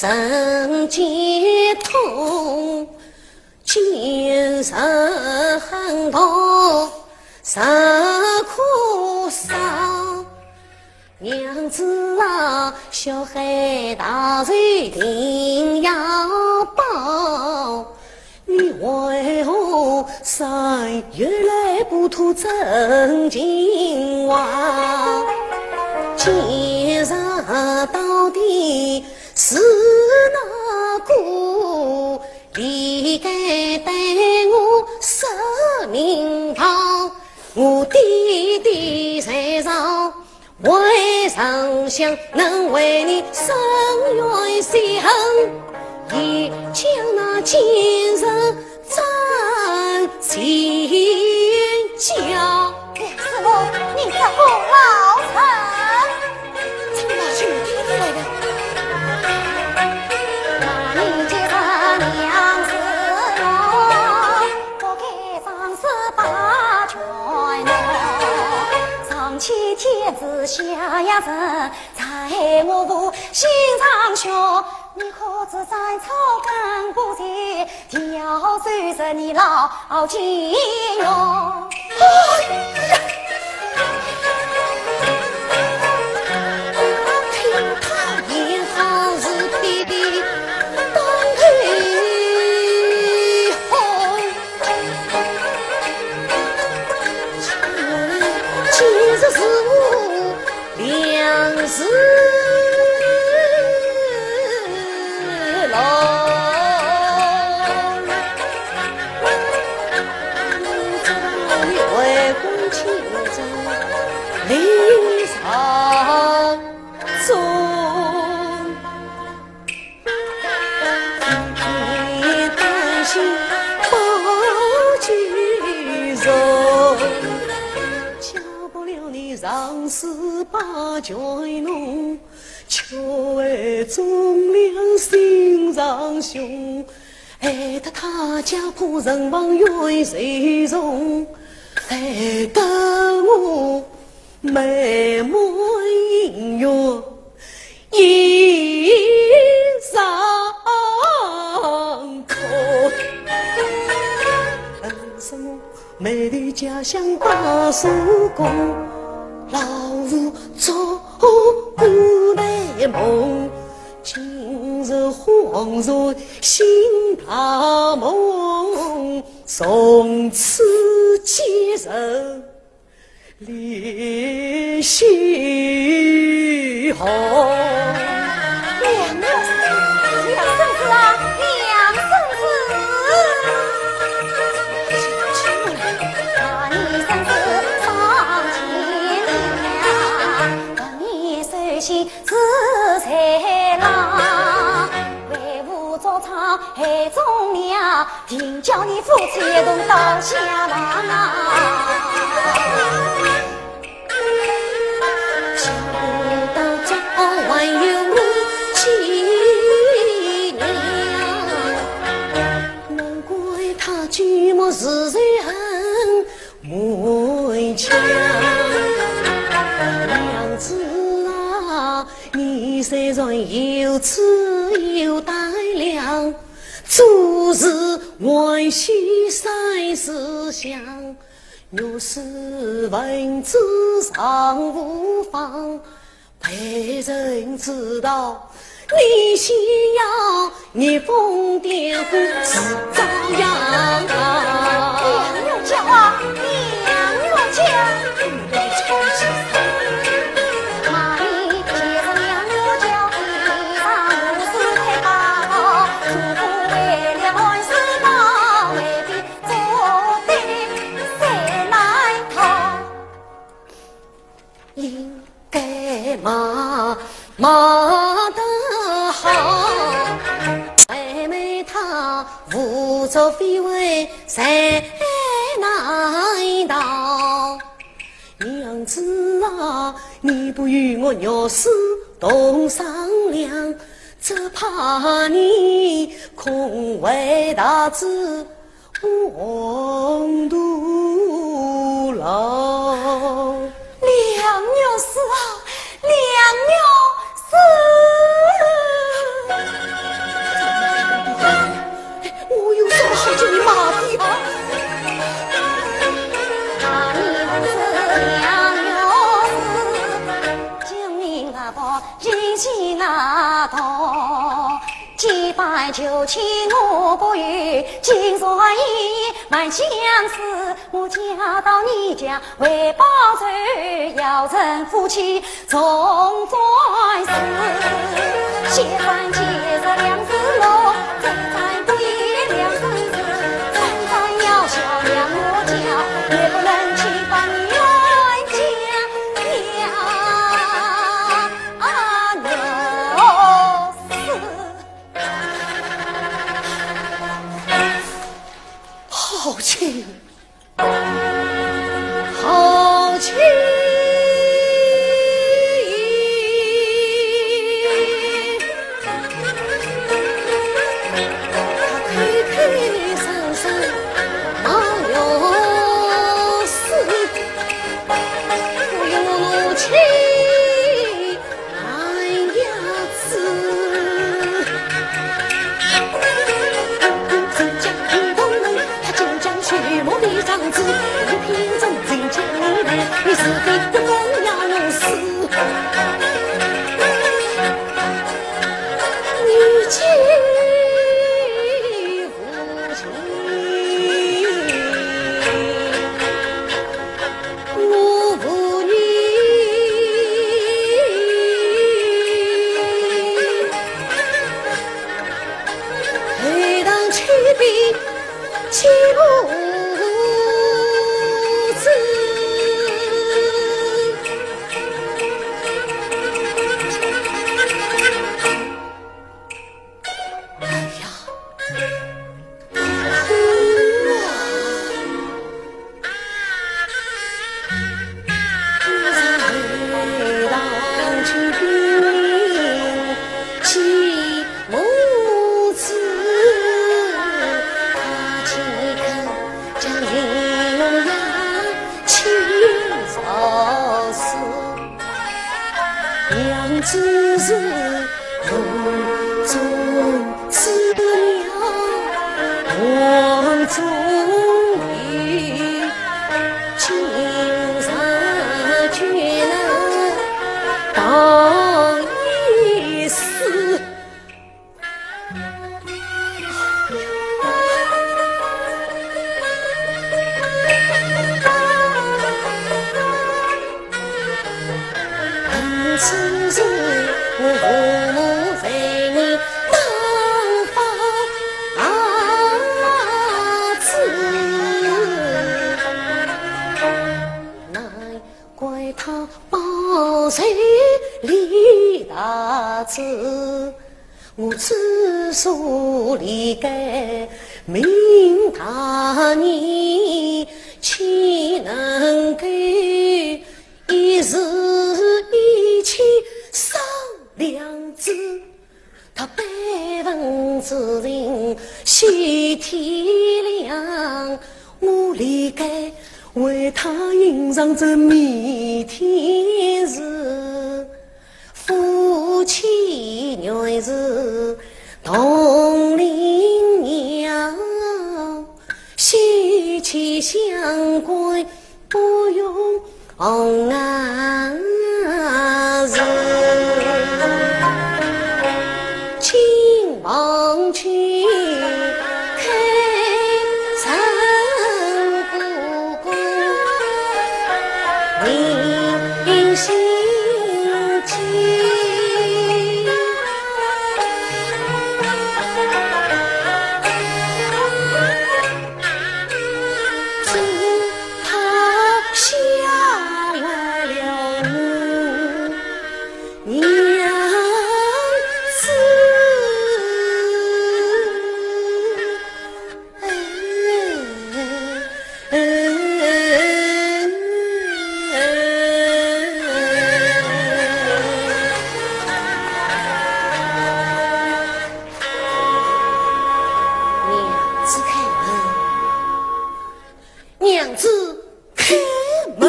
人间痛，今日很痛，实可伤。娘子啊，小孩大罪定要报，你为何三月来不吐真情话？今日到底是哪个？你该对我说明白，我爹爹在朝，为上想能为你伸冤雪恨，也叫那奸人斩全家。哎，师父，你这个老人，怎么就爹爹来了？那你既然娘子我，不该上书把全我，上欺天子，下压人，在我父心上学，你可知斩草更不及， 要罪是你老奸哟。哎呀，听他言好是爹爹当头吼，今日是我 两世老，你为官清正理上中，一片丹心把酒容。 叫不了你上书把全我，却为忠良心上凶，害得他家破人亡冤仇重，害得我满门恩怨 一场空。本是我埋头家乡把叔公，老父做过的梦，今日恍然醒大梦，从此几日 联系好。娘娘，娘孙子啊，娘孙子。那你孙子上天了，问你手心是谁拉？为父作孽害忠良， 定叫你夫妻一同到下堂啊。想不到这还有我纪念，难怪他举目是仇恨满腔。娘子啊，你虽然有慈有胆量， 做事还须三思想，若是问之上无妨，被人知道，你需要逆风点火是遭殃啊。娘娘教啊，娘娘教。 应该骂，骂得好，妹妹她胡作非为谁难道？ 娘子啊，你不与我玉书同商量，只怕你恐为大事黄土牢。娘玉书啊，娘玉书。求娶我不遇金钏意，满相思，我嫁到你家为报仇，要成夫妻重转世。先斩前奏两字落，再斩不言两声字，三斩要笑两我家，也不能去把你冤家呀，啊，我死。 好气，好气！他口口声声骂我死，我有气 难呀子。自家不同门，他竟将许母的长子，一品正经将来，你是非不公要弄死。你竟 我无意，后堂去比起母子。哎呀！ 娘子是梦中知了梦中人，今日君能当一世。 怪他报仇立大志，我之所理该明大义，岂能够一时意气丧良知？ 他百分之零，许天良，我理该为他隐藏这弥天事。夫妻原是同林鸟，休戚相关 不用红啊字，请望君开诚布公，明心见。 只怕吓坏了我娘子。 娘子开门，娘子开门。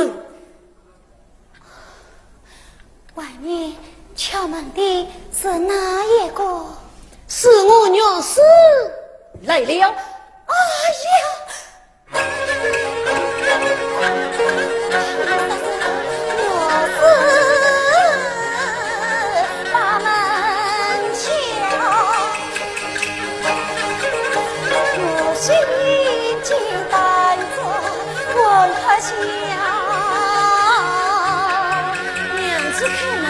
外面敲门的是哪一个？是我娘子来了。哎呀！ 我是把门敲，娘子开门。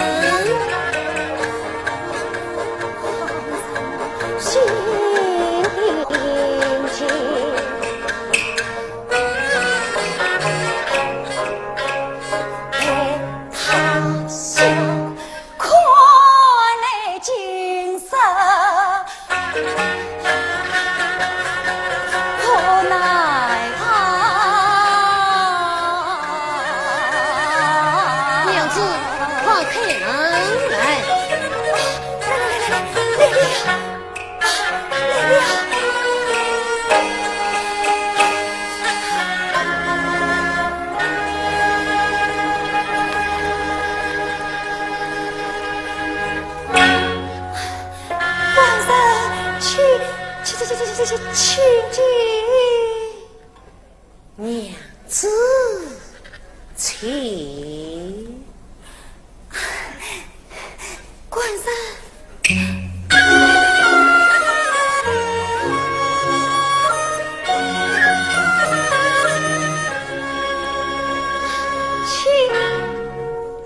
娘子，快开门来。官人，请，请，请，请，请，请进。娘子，请。官人。请，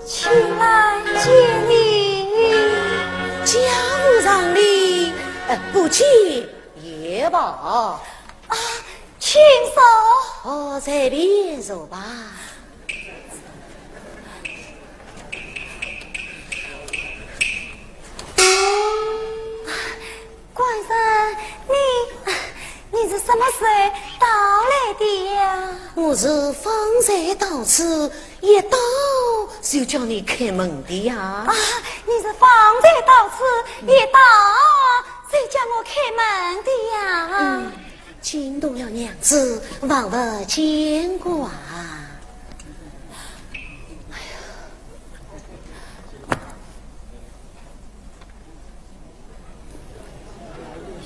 请来见礼。家无常礼，呃，不见也罢。啊，请坐。哦，随便坐吧。 官人，你，你是什么时候到来的呀？我是方才到此，一到就叫你开门的呀。啊，你是方才到此，一到就叫我开门的呀。嗯，惊动了娘子，望勿见怪啊。哎呀。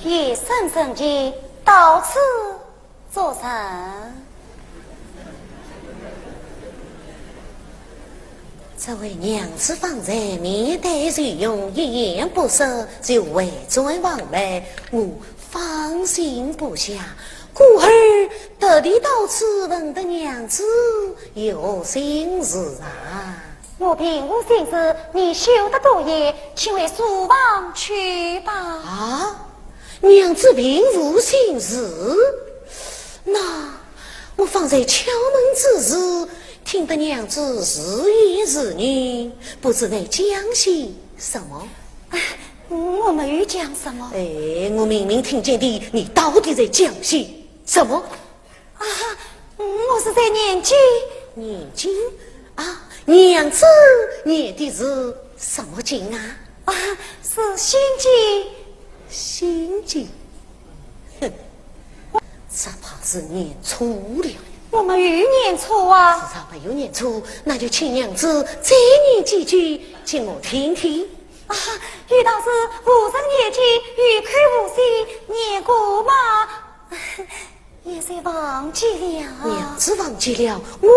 夜深人静，到此作甚？这位娘子方才面带愁容，一言不说就回转房来，我放心不下。故而特地到此问得娘子有何心事啊？ 我并无心事，你休得多言，请回书房去吧。啊，娘子并无心事？那我方才敲门之时，听得娘子自言自语，不知在讲些什么？哎，我没有讲什么。哎，我明明听见的，你到底在讲些什么？ 啊，我是在念经。念经？啊，娘子念的是什么经啊？啊，是心经。心经？哼，只怕是念错了。我没有念错啊。既然没有念错，那就请娘子再念几句给我听听。啊，有道是无人念经，有口无心，念过吗？ 也是忘记了。娘子忘记了，我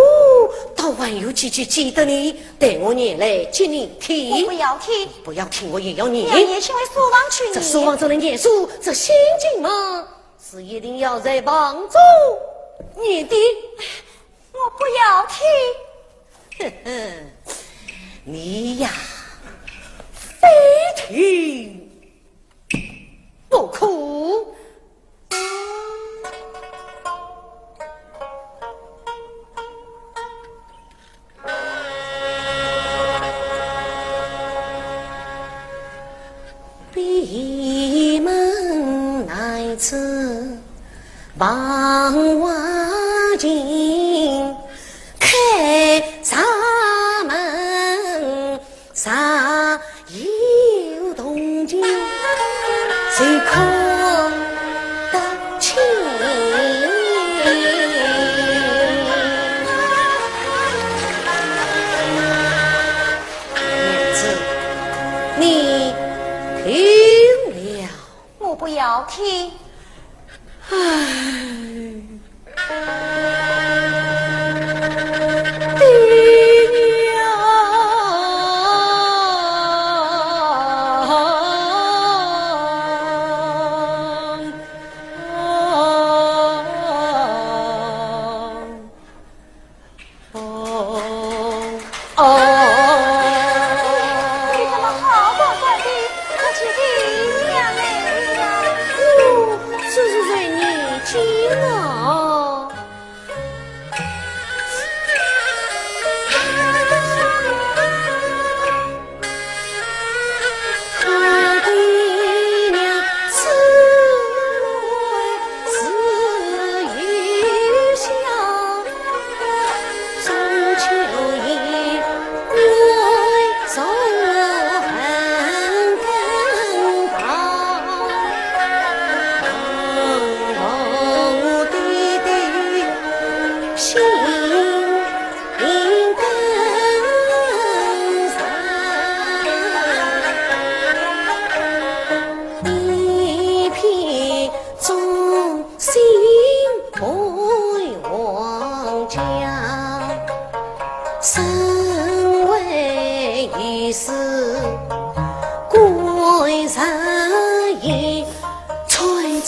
倒还有几句记得呢，待我念来给你听。我不要听。不要听，我也要念。你要念，请回书房去念。这书房怎能念书？这心经嘛，是一定要在房中念的。我不要听。哼哼，你呀，非听 不可。闭门难出房外情，开茶门 茶有动静，谁看得清？娘子，你听了。 我不要听。唉，爹娘。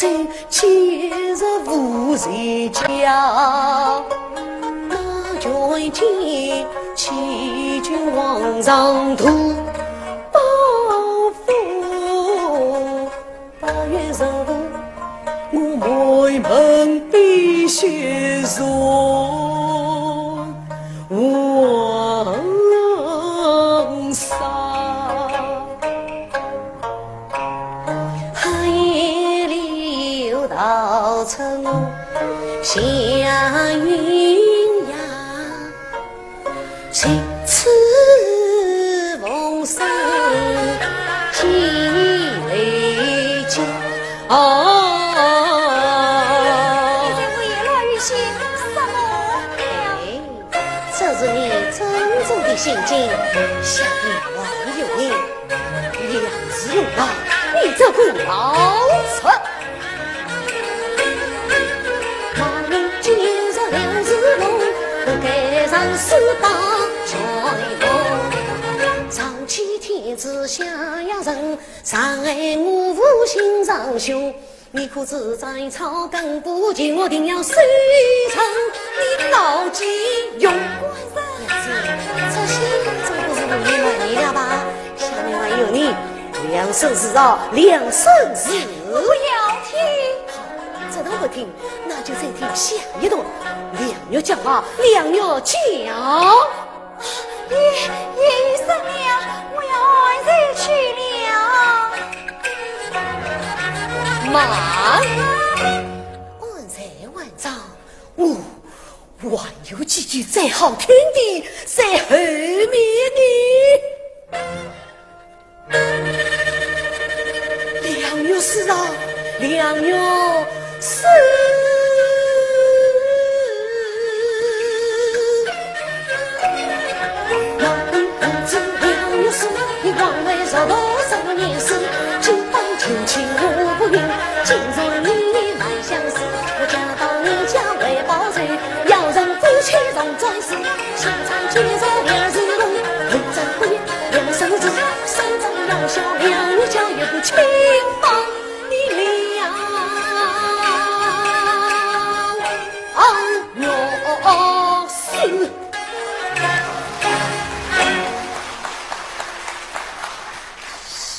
今日无在家，那卷起，起君王上图，包袱，八月十五，我满门飞雪中。 黄沙。寒夜里又逃出我，祥云呀，谁知风声寄回家。哦。你在胡言乱语些什么呀？哎， 这是你真正的心境，想必还有你。梁世荣啊，你这个老贼！骂人今日梁世荣，不该上书当状元。上欺天子下压人，伤害我父心上凶。 你可知斩草根不及，我定要收场你老奸雄。官人，这些总不是胡言乱语了吧？下面还有你，两生死啊，两生死。不要听。好，这段不听，那就再听下一段。梁玉叫啊，梁玉叫。 爷，爷，爷，生了，我要安睡去了。慢，安睡还早，我还有几句最好听的在后面呢。 梁玉是啊，梁玉是。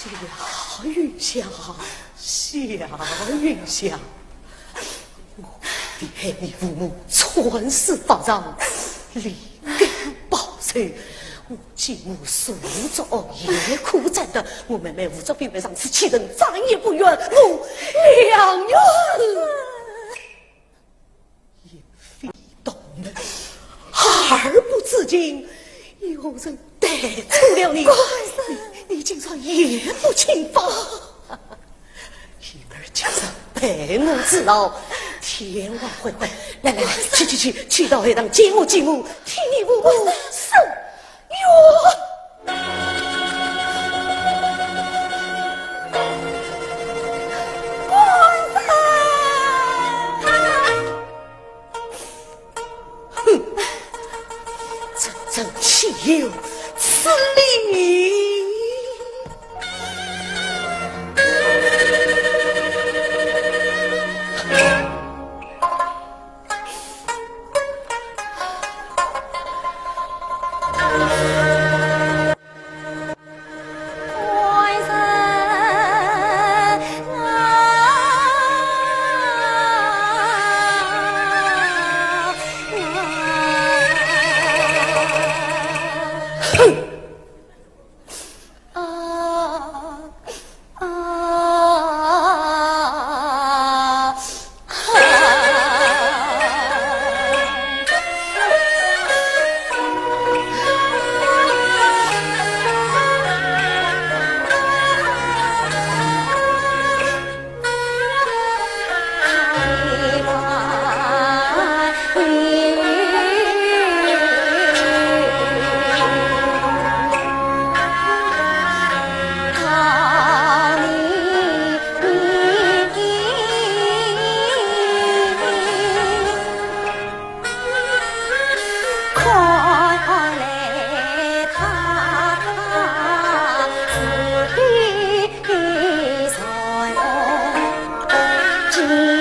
夏云霞，夏云霞。 我替你父母穿刺法场，立功报仇。我见我手足也可斩断，我妹妹武则天为上此气人，斩也不冤。我梁玉也非同门，二不知情，有人 带错了你。官人，你，你竟然也不清白。因而今日陪我坐牢，天网恢恢。来来来，去去去，去到后堂见我见我，替你父母伸冤。官人。 哼，真正岂有此理！哎。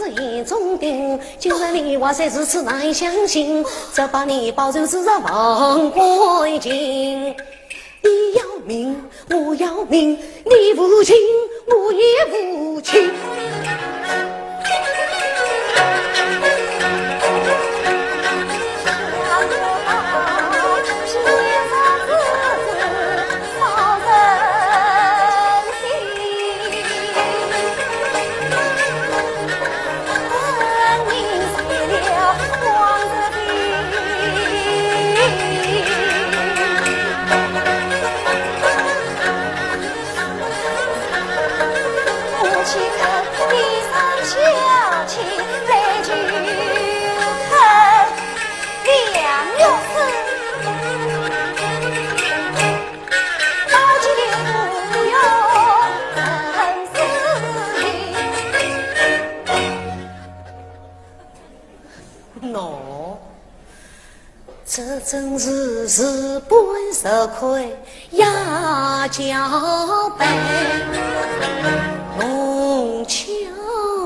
眼中钉，今日你话虽如此难相信，只怕你保住是亡国情。你要命，我要命，你无情，我也无情。喏，这真是日本石块压脚板，弄巧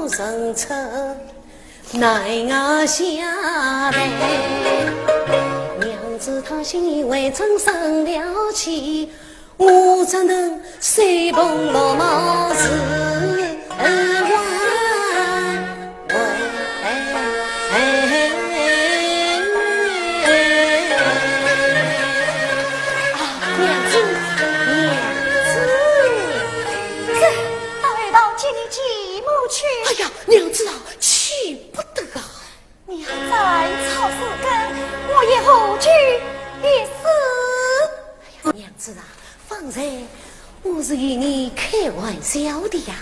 成拙难下台。娘子她心里为真生了气，我只能随风落帽自还。啊，娘子，娘子。这，倒回到见你继母去。哎呀，娘子啊，去不得啊！你还在吵四更，我也何惧一死。哎呀，娘子啊，方才我是与你开玩笑的呀。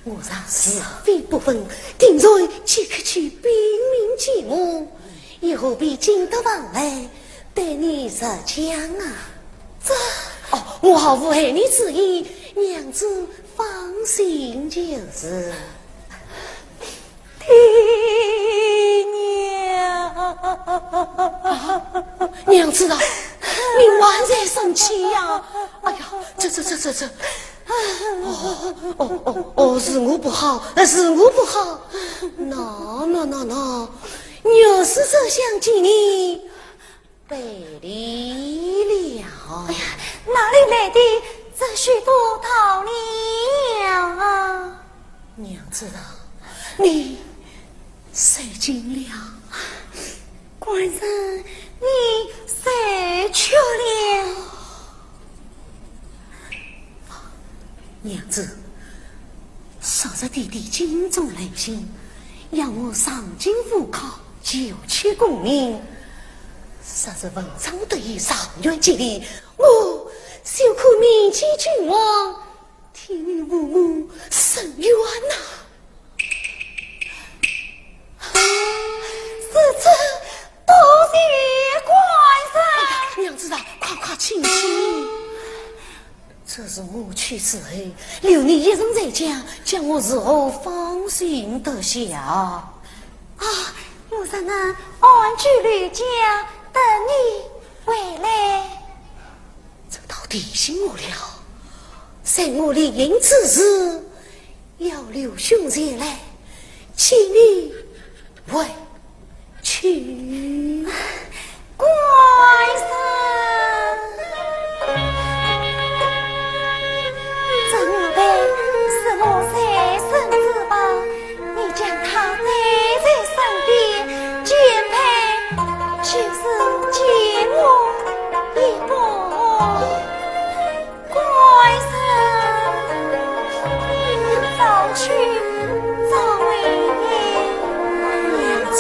我若是非不分，定然即刻去禀明继母，又何必进得房来对你实讲啊？这……哦，我毫无害你之意，娘子放心就是。爹娘！娘子啊，你还在生气呀？哎呀，这这这这这……哦哦哦哦，是我不好，是我不好。那那那那，越是这厢见你背离了。哎呀，哪里来的这许多道理呀？娘子啊，你受惊了。官人，你受屈了。娘子， 昨日爹爹金钟来信，要我上京赴考，求取功名。若是文章得以状元接连，我就可面见君王，天女父母伸冤呐！是这，多谢官人。哎呀，娘子啊，快快请起。 这是我去之后，留你一人在家，叫我如何放心得下？啊，我在那安居刘家，等你回来。这倒提醒我了，在我离营之时， 要刘兄前来，请你回去。官人，这玉佩是我随身之宝，你将它带在身边，金佩就是借我一把。 官人，早去早回。娘子。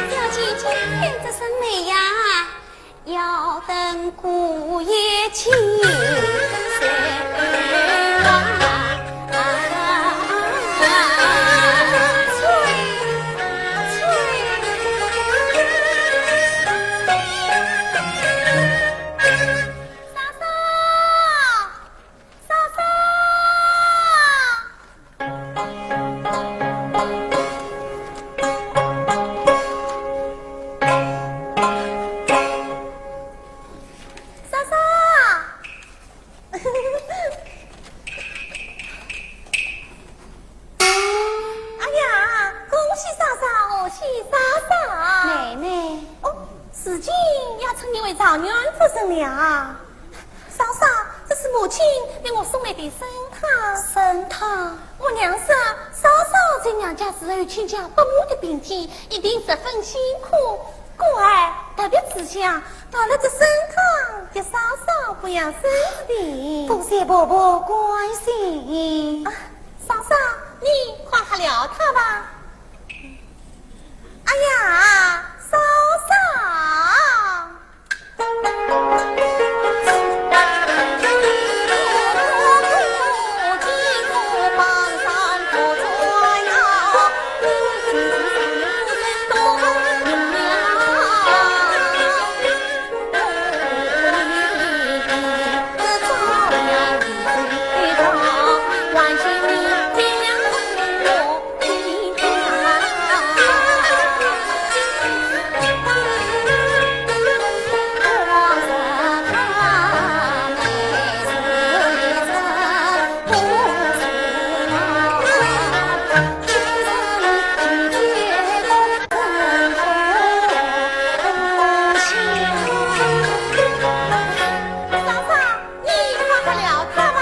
小姐，今天这身美呀，要等姑爷请。嫂嫂，嫂嫂。 嫂嫂！哎呀，恭喜嫂嫂，贺喜嫂嫂！妹妹。哦，如今要称你为状元夫人了。 嫂嫂，这是母亲为我送来的参汤。参汤？我娘说，嫂嫂在娘家侍候亲家伯母的病体，一定十分辛苦。故而特别慈祥，燉了这参汤，给嫂嫂补养身体。多谢婆婆关心。啊，嫂嫂，你快喝了它吧。哎呀，嫂嫂！嫂嫂，你快喝了它吧。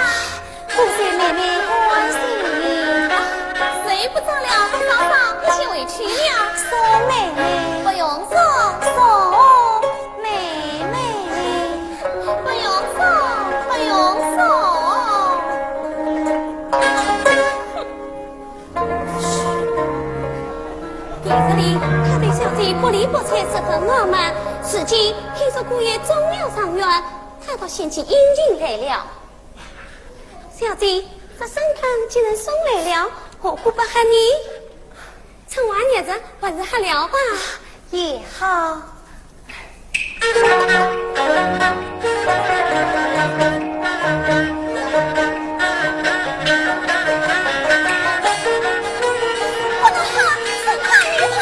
多谢妹妹关心。谁不早了？嫂嫂，你先回去了。送妹妹。不用送。送妹妹。不用送，不用送。平日里，他对小姐不理不睬，十分傲慢。如今听说姑爷中了状元，他倒显起殷勤来了。 小姐，这参汤既然送来了，何苦不喝呢？趁还热着，还是喝了吧。也好。不能喝，参汤已好。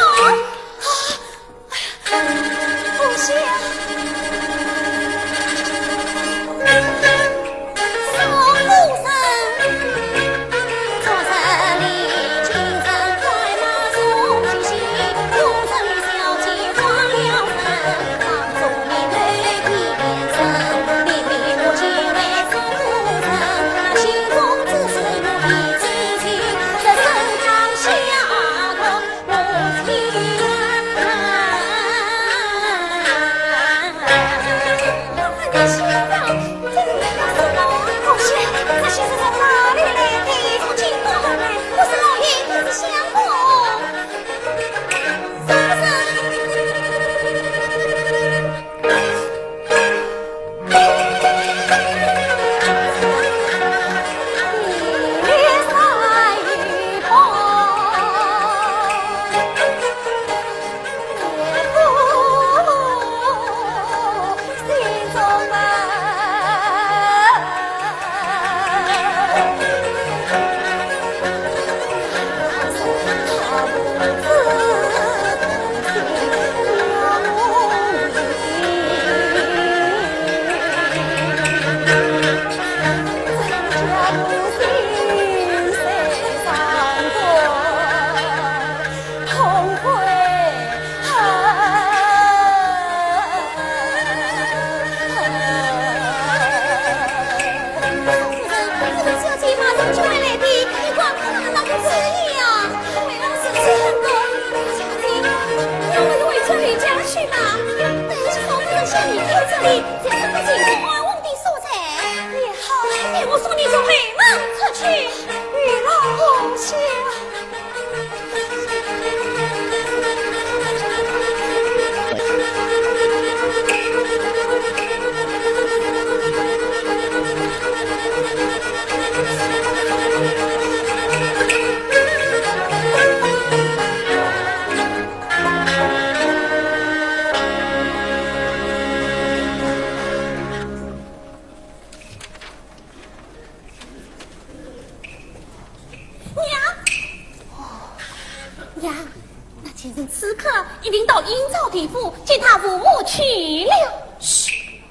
此刻一定到阴曹地府见他父母去了。嘘，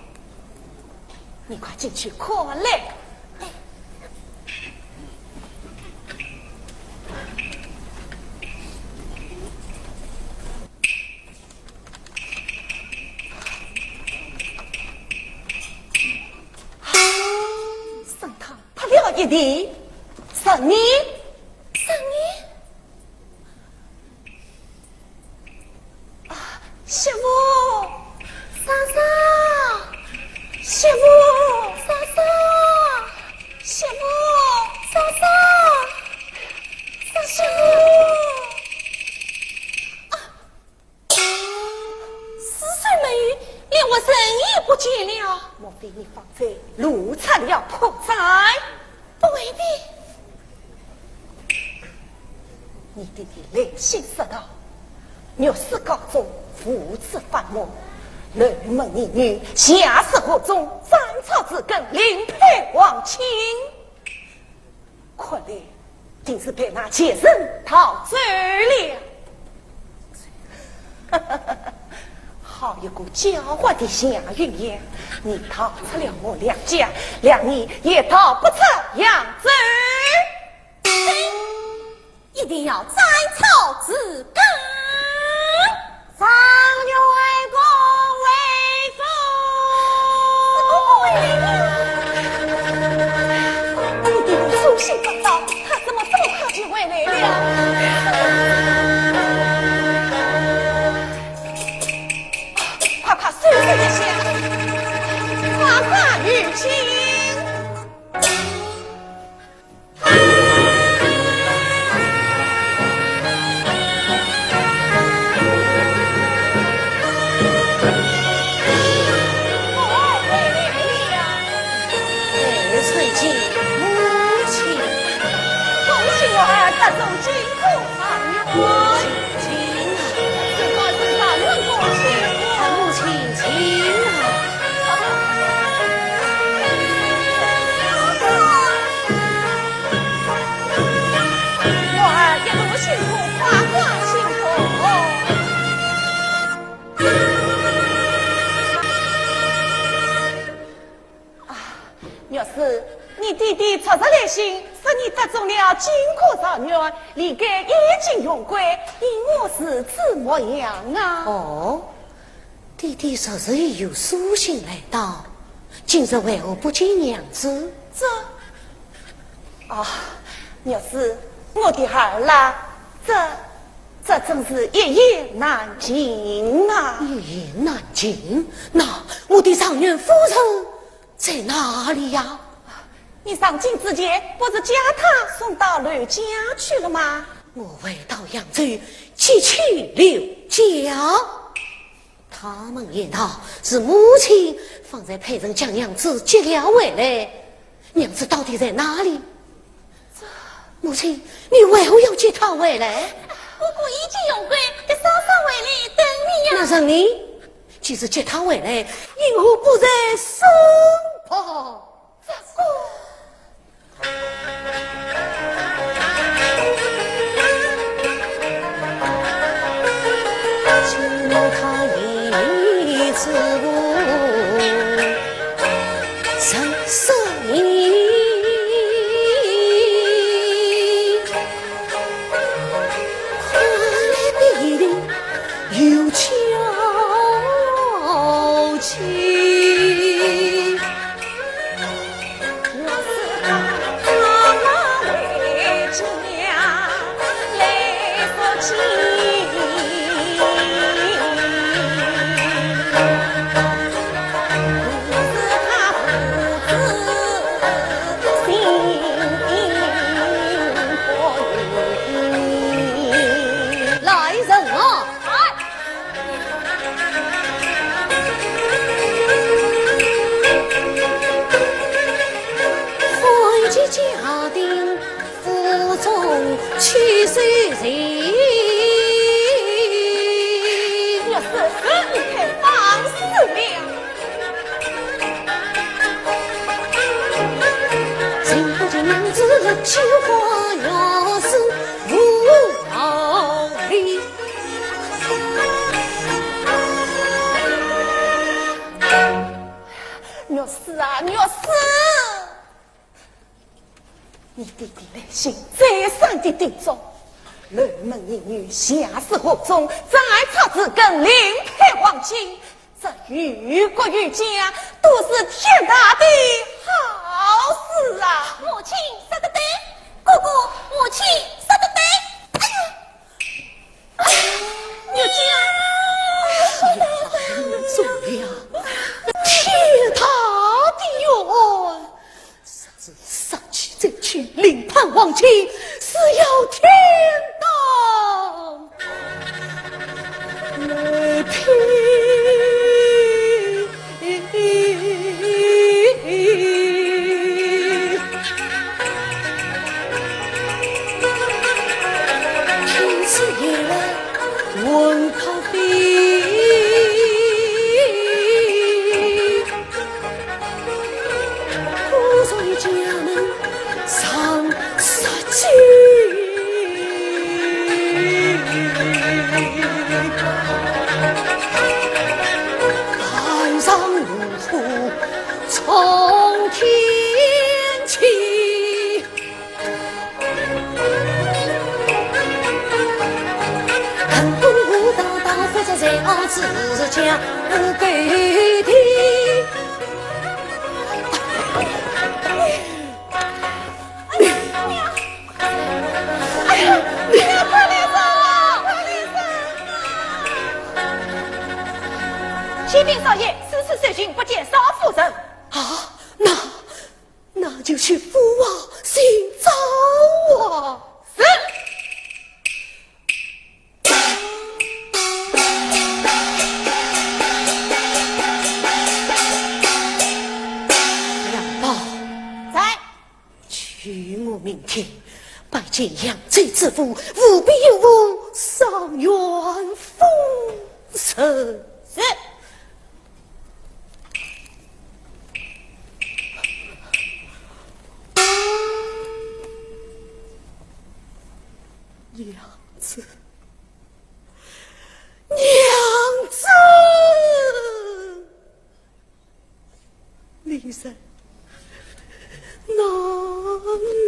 你快进去看来。沈汤扑了一地，沈你，沈你。 啊，媳妇！嫂嫂！媳妇！嫂嫂！媳妇！嫂嫂！嫂媳妇！啊，尸首没有，连活人也不见了。莫非你方才弄出了破绽？不会的。 你爹爹来信说道，玉氏高中父子反目，楼门女女，下死河中，斩草除根，另配皇亲。看来定是被那贱人盗走了。好一个狡猾的夏云烟，你逃出了我梁家，谅你也逃不出扬州。 一定要斩草除根。状元公回府。公公回来了。你爹爹书信不到，他怎么这么快就回来了？快快收拾一下，快快与亲。 恭喜我儿得中金科状元。 请啊，母亲请啊。我儿一路辛苦，万万辛苦。啊，玉氏，你爹爹昨日来信，说你得中了金科状元，连夜进荣归，因何如此模样啊？哦，爹爹昨日有书信来到，今日为何不见娘子？这，啊，玉氏，我的儿啦，这，这真是一言难尽啊。一言难尽？那我的状元夫人 在哪里呀？你上京之前，不是将她送到刘家去了吗？我回到扬州，即去刘家。他们言道是母亲方才派人将娘子接了回来，娘子到底在哪里？母亲，你为何要接她回来？我姑已经荣归，给嫂嫂回来等你呀。那让你 既是接她回来，因何不在身旁？这个。有交情。来人啊！啊，玉书。你爹爹来信再三的叮嘱，阊门莺语，下死河中，障碍草字根，另配黄金，这于国于家都是天大的好事啊！母亲说得对，哥哥，母亲说得对。哎呀！ 玉姐，是要把人们做了天大的冤，若是杀去再去，另判黄金，是要天打雷劈。 哎呀，哎呀，快点走啊，快点走啊！启禀少爷，此次搜寻不见少夫人。啊，那，那就去府外寻找啊。是。 梁宝。在。待我明天拜见扬州知府，务必有无上元丰收。是。娘子，娘子！ 你在哪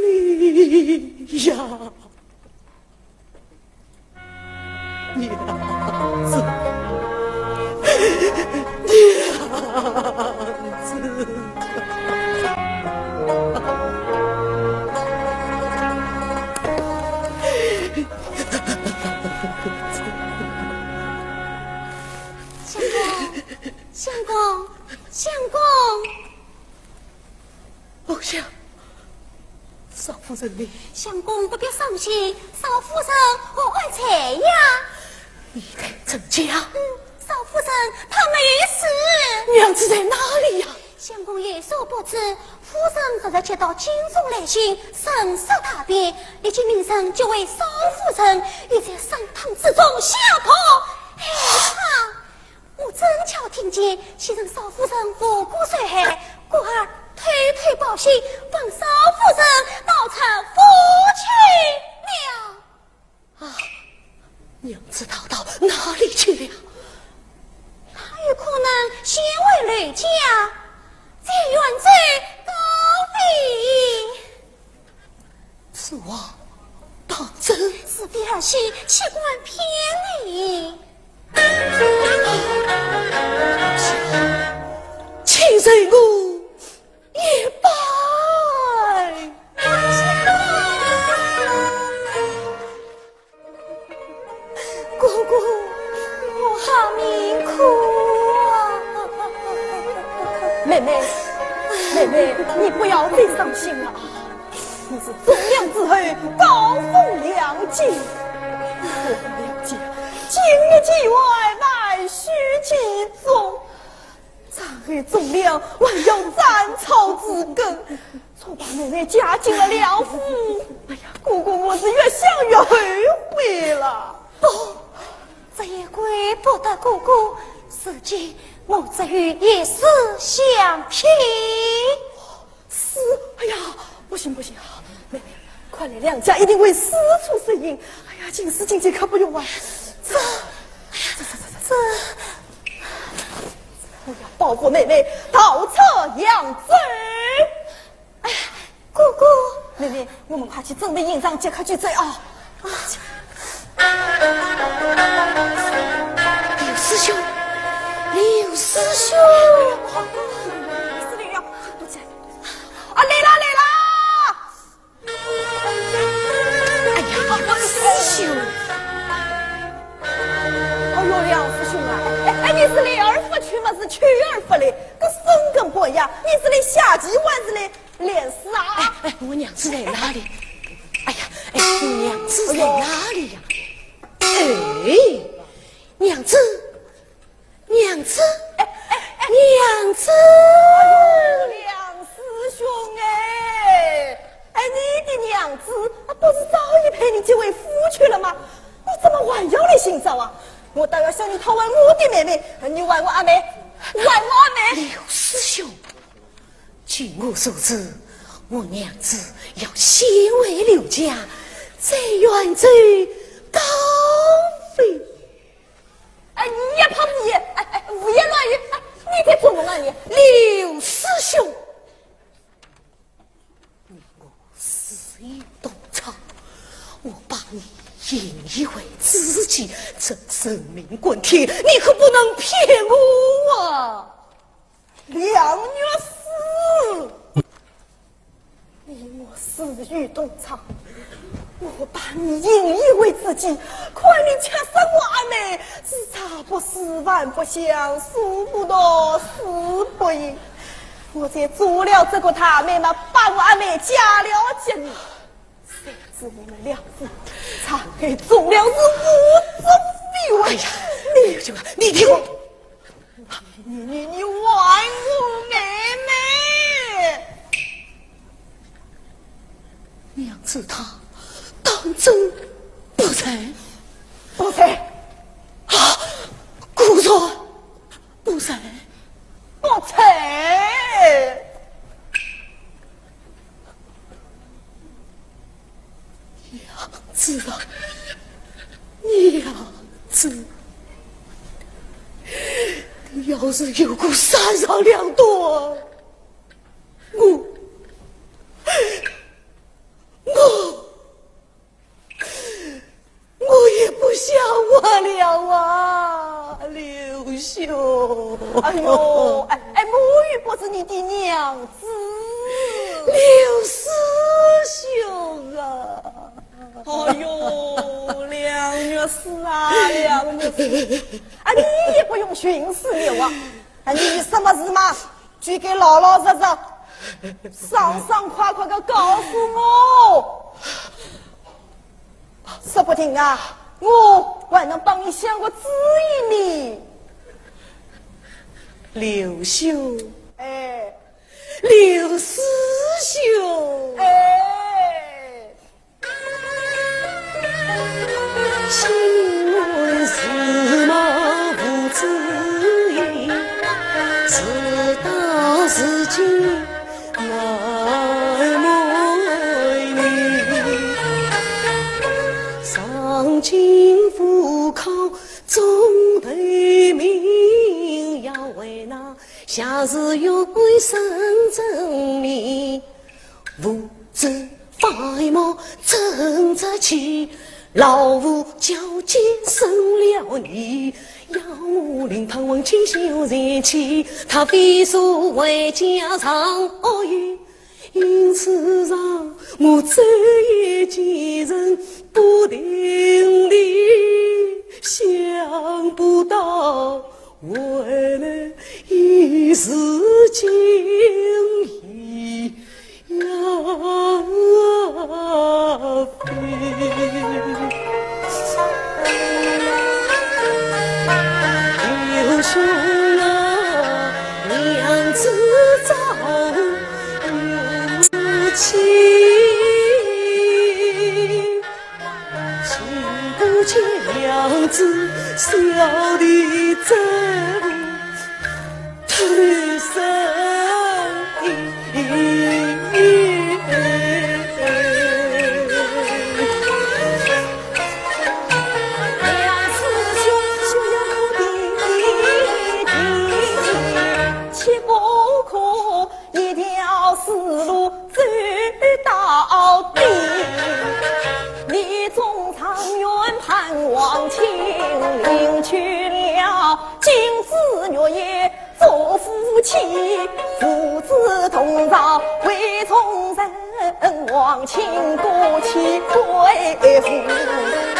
里呀？娘子，娘子。 相公，相公，相公！凤香，少夫人呢？相公不必伤心，少夫人活安在呀。你待怎讲？嗯，少夫人她没死。娘子在哪里呀？相公有所不知，夫人昨日接到京中来信，神色大变，立即命人救回少夫人，又在参汤之中下毒害她。 我正巧听见，先生少夫人无辜受害，故而偷偷报信，帮少夫人逃出府去了。啊，娘子逃到哪里去了？她有可能先回刘家，再远走高飞。 此话当真？是非儿戏，岂敢骗你？请受我一拜。 哥哥，我好命苦啊！妹妹，妹妹，你不要再伤心了啊！你是忠良之后，高风亮节。我们两家今日其外，难续其中。 长恨忠良，还要斩草除根，错把妹妹嫁进了梁府。哎呀，哥哥，我是越想越后悔了。不，这也怪不得哥哥，如今我只有一死相凭。死？哎呀，不行不行啊！妹妹，快来，梁家一定会四处搜寻。哎呀，今时今节可不用玩。这，哎呀，这这这这这，我要报我妹妹逃出扬州。哎呀，哥哥，妹妹，我们快去准备行装，即刻就走啊！啊，刘师兄，刘师兄，哎呀，不好，不好，不好，不好，不好，啊，来啦，来啦！ 哎呀，师兄！哎呦，梁师兄啊，哎，哎，你是来而不去嘛，是去而不来，搿深更半夜，你是来下棋还是来练诗啊？哎，哎，我娘子在哪里？哎呀，哎，我娘子在哪里呀？哎，娘子， 娘子，哎，哎，哎，娘子。哎呦，梁师兄哎，哎，你的娘子，啊，不是早已陪你结为夫去了吗？你怎么还要来寻找啊？我倒要向你讨还我的妹妹，你还我阿妹，还我阿妹。刘师兄，据我所知，我娘子要先回刘家，再远走高飞。 哎，你也怕无言？哎，哎，胡言乱语！哎，你在做梦啊你？刘师兄，你我私有东窗，我把你引以为知己，这人命关天，你可不能骗我啊！梁月诗。 你我私有东窗，我把你引以为知己，看你吃生我阿妹，是茶不思饭不想，书不读书不行。我才做了这个大媒嘛，把我阿妹嫁了给你，谁知你们两人常给忠良是无中非为。哎呀，你，你听我， 你，你，你还我妹妹！娘子她当真不在？不在。啊，果然不在？不在。 娘子啊，娘子，你要是有个三长两短，我，我，我也不想活了啊，刘兄。哎呦，哎，哎，母语不是你的娘子。刘师兄啊。 哎呦，梁月诗啊，梁月诗，啊，你也不用寻死了啊！啊，你有什么事嘛，就该老老实实、爽爽快快的告诉我，说不定啊，我还能帮你想个主意呢。刘兄，哎，刘师兄，哎。 心乱如麻无主意，事到如今难为你。上京赴考中头名，要为那下士学位生争名。 武则发毛争则气，老夫交接生了你，要我令堂王亲修才气，他非所为家常哦耶。因此让我昼夜兼程不停地想不到，为了一时情意 呀，刘兄啊，娘子早有情，岂不见娘子笑的真起，父子同朝为忠臣，皇亲国戚贵妇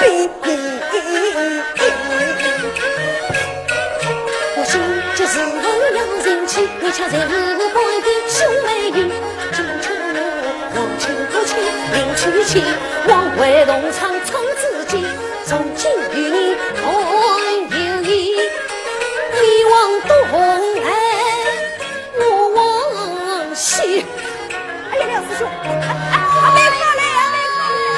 婢。我心急如焚要燃起，你却在无端的兄妹与，只求我皇亲国戚另娶妻，王位同床 自己，从今与你同游戏，你往东来，我往西。哎呀，梁师兄，哎，哎，哎，别过来呀，别过来！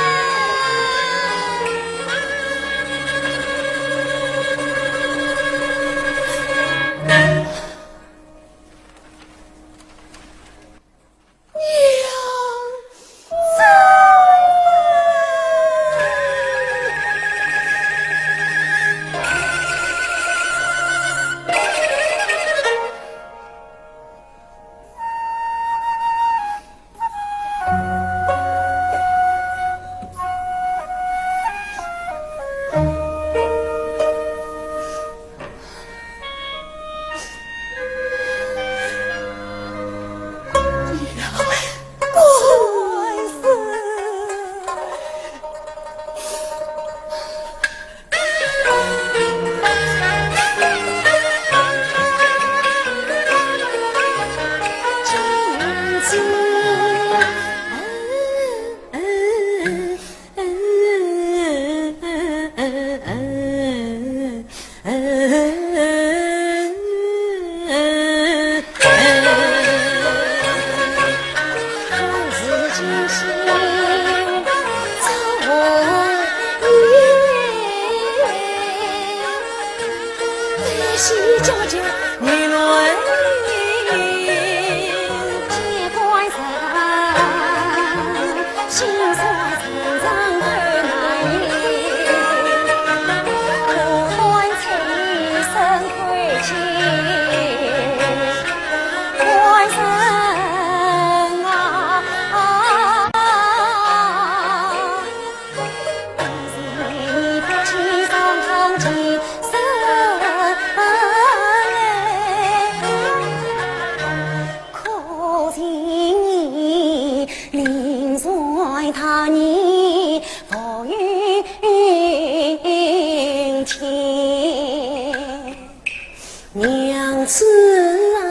娘子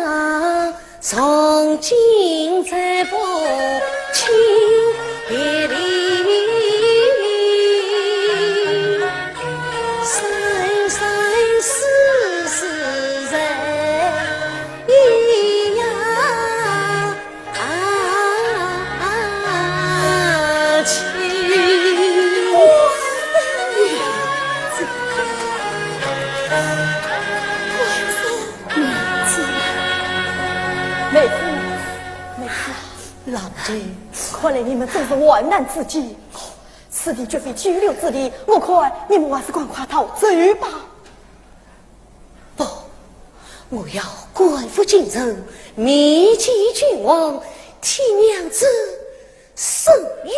啊， 从今再不轻别离，生生世世在一样情。妹子，妹子， 老弟，看来你们真是患难之际，此地绝非久留之地，我看你们还是赶快逃走吧。不，我要赶赴京城，面见君王，替娘子伸冤。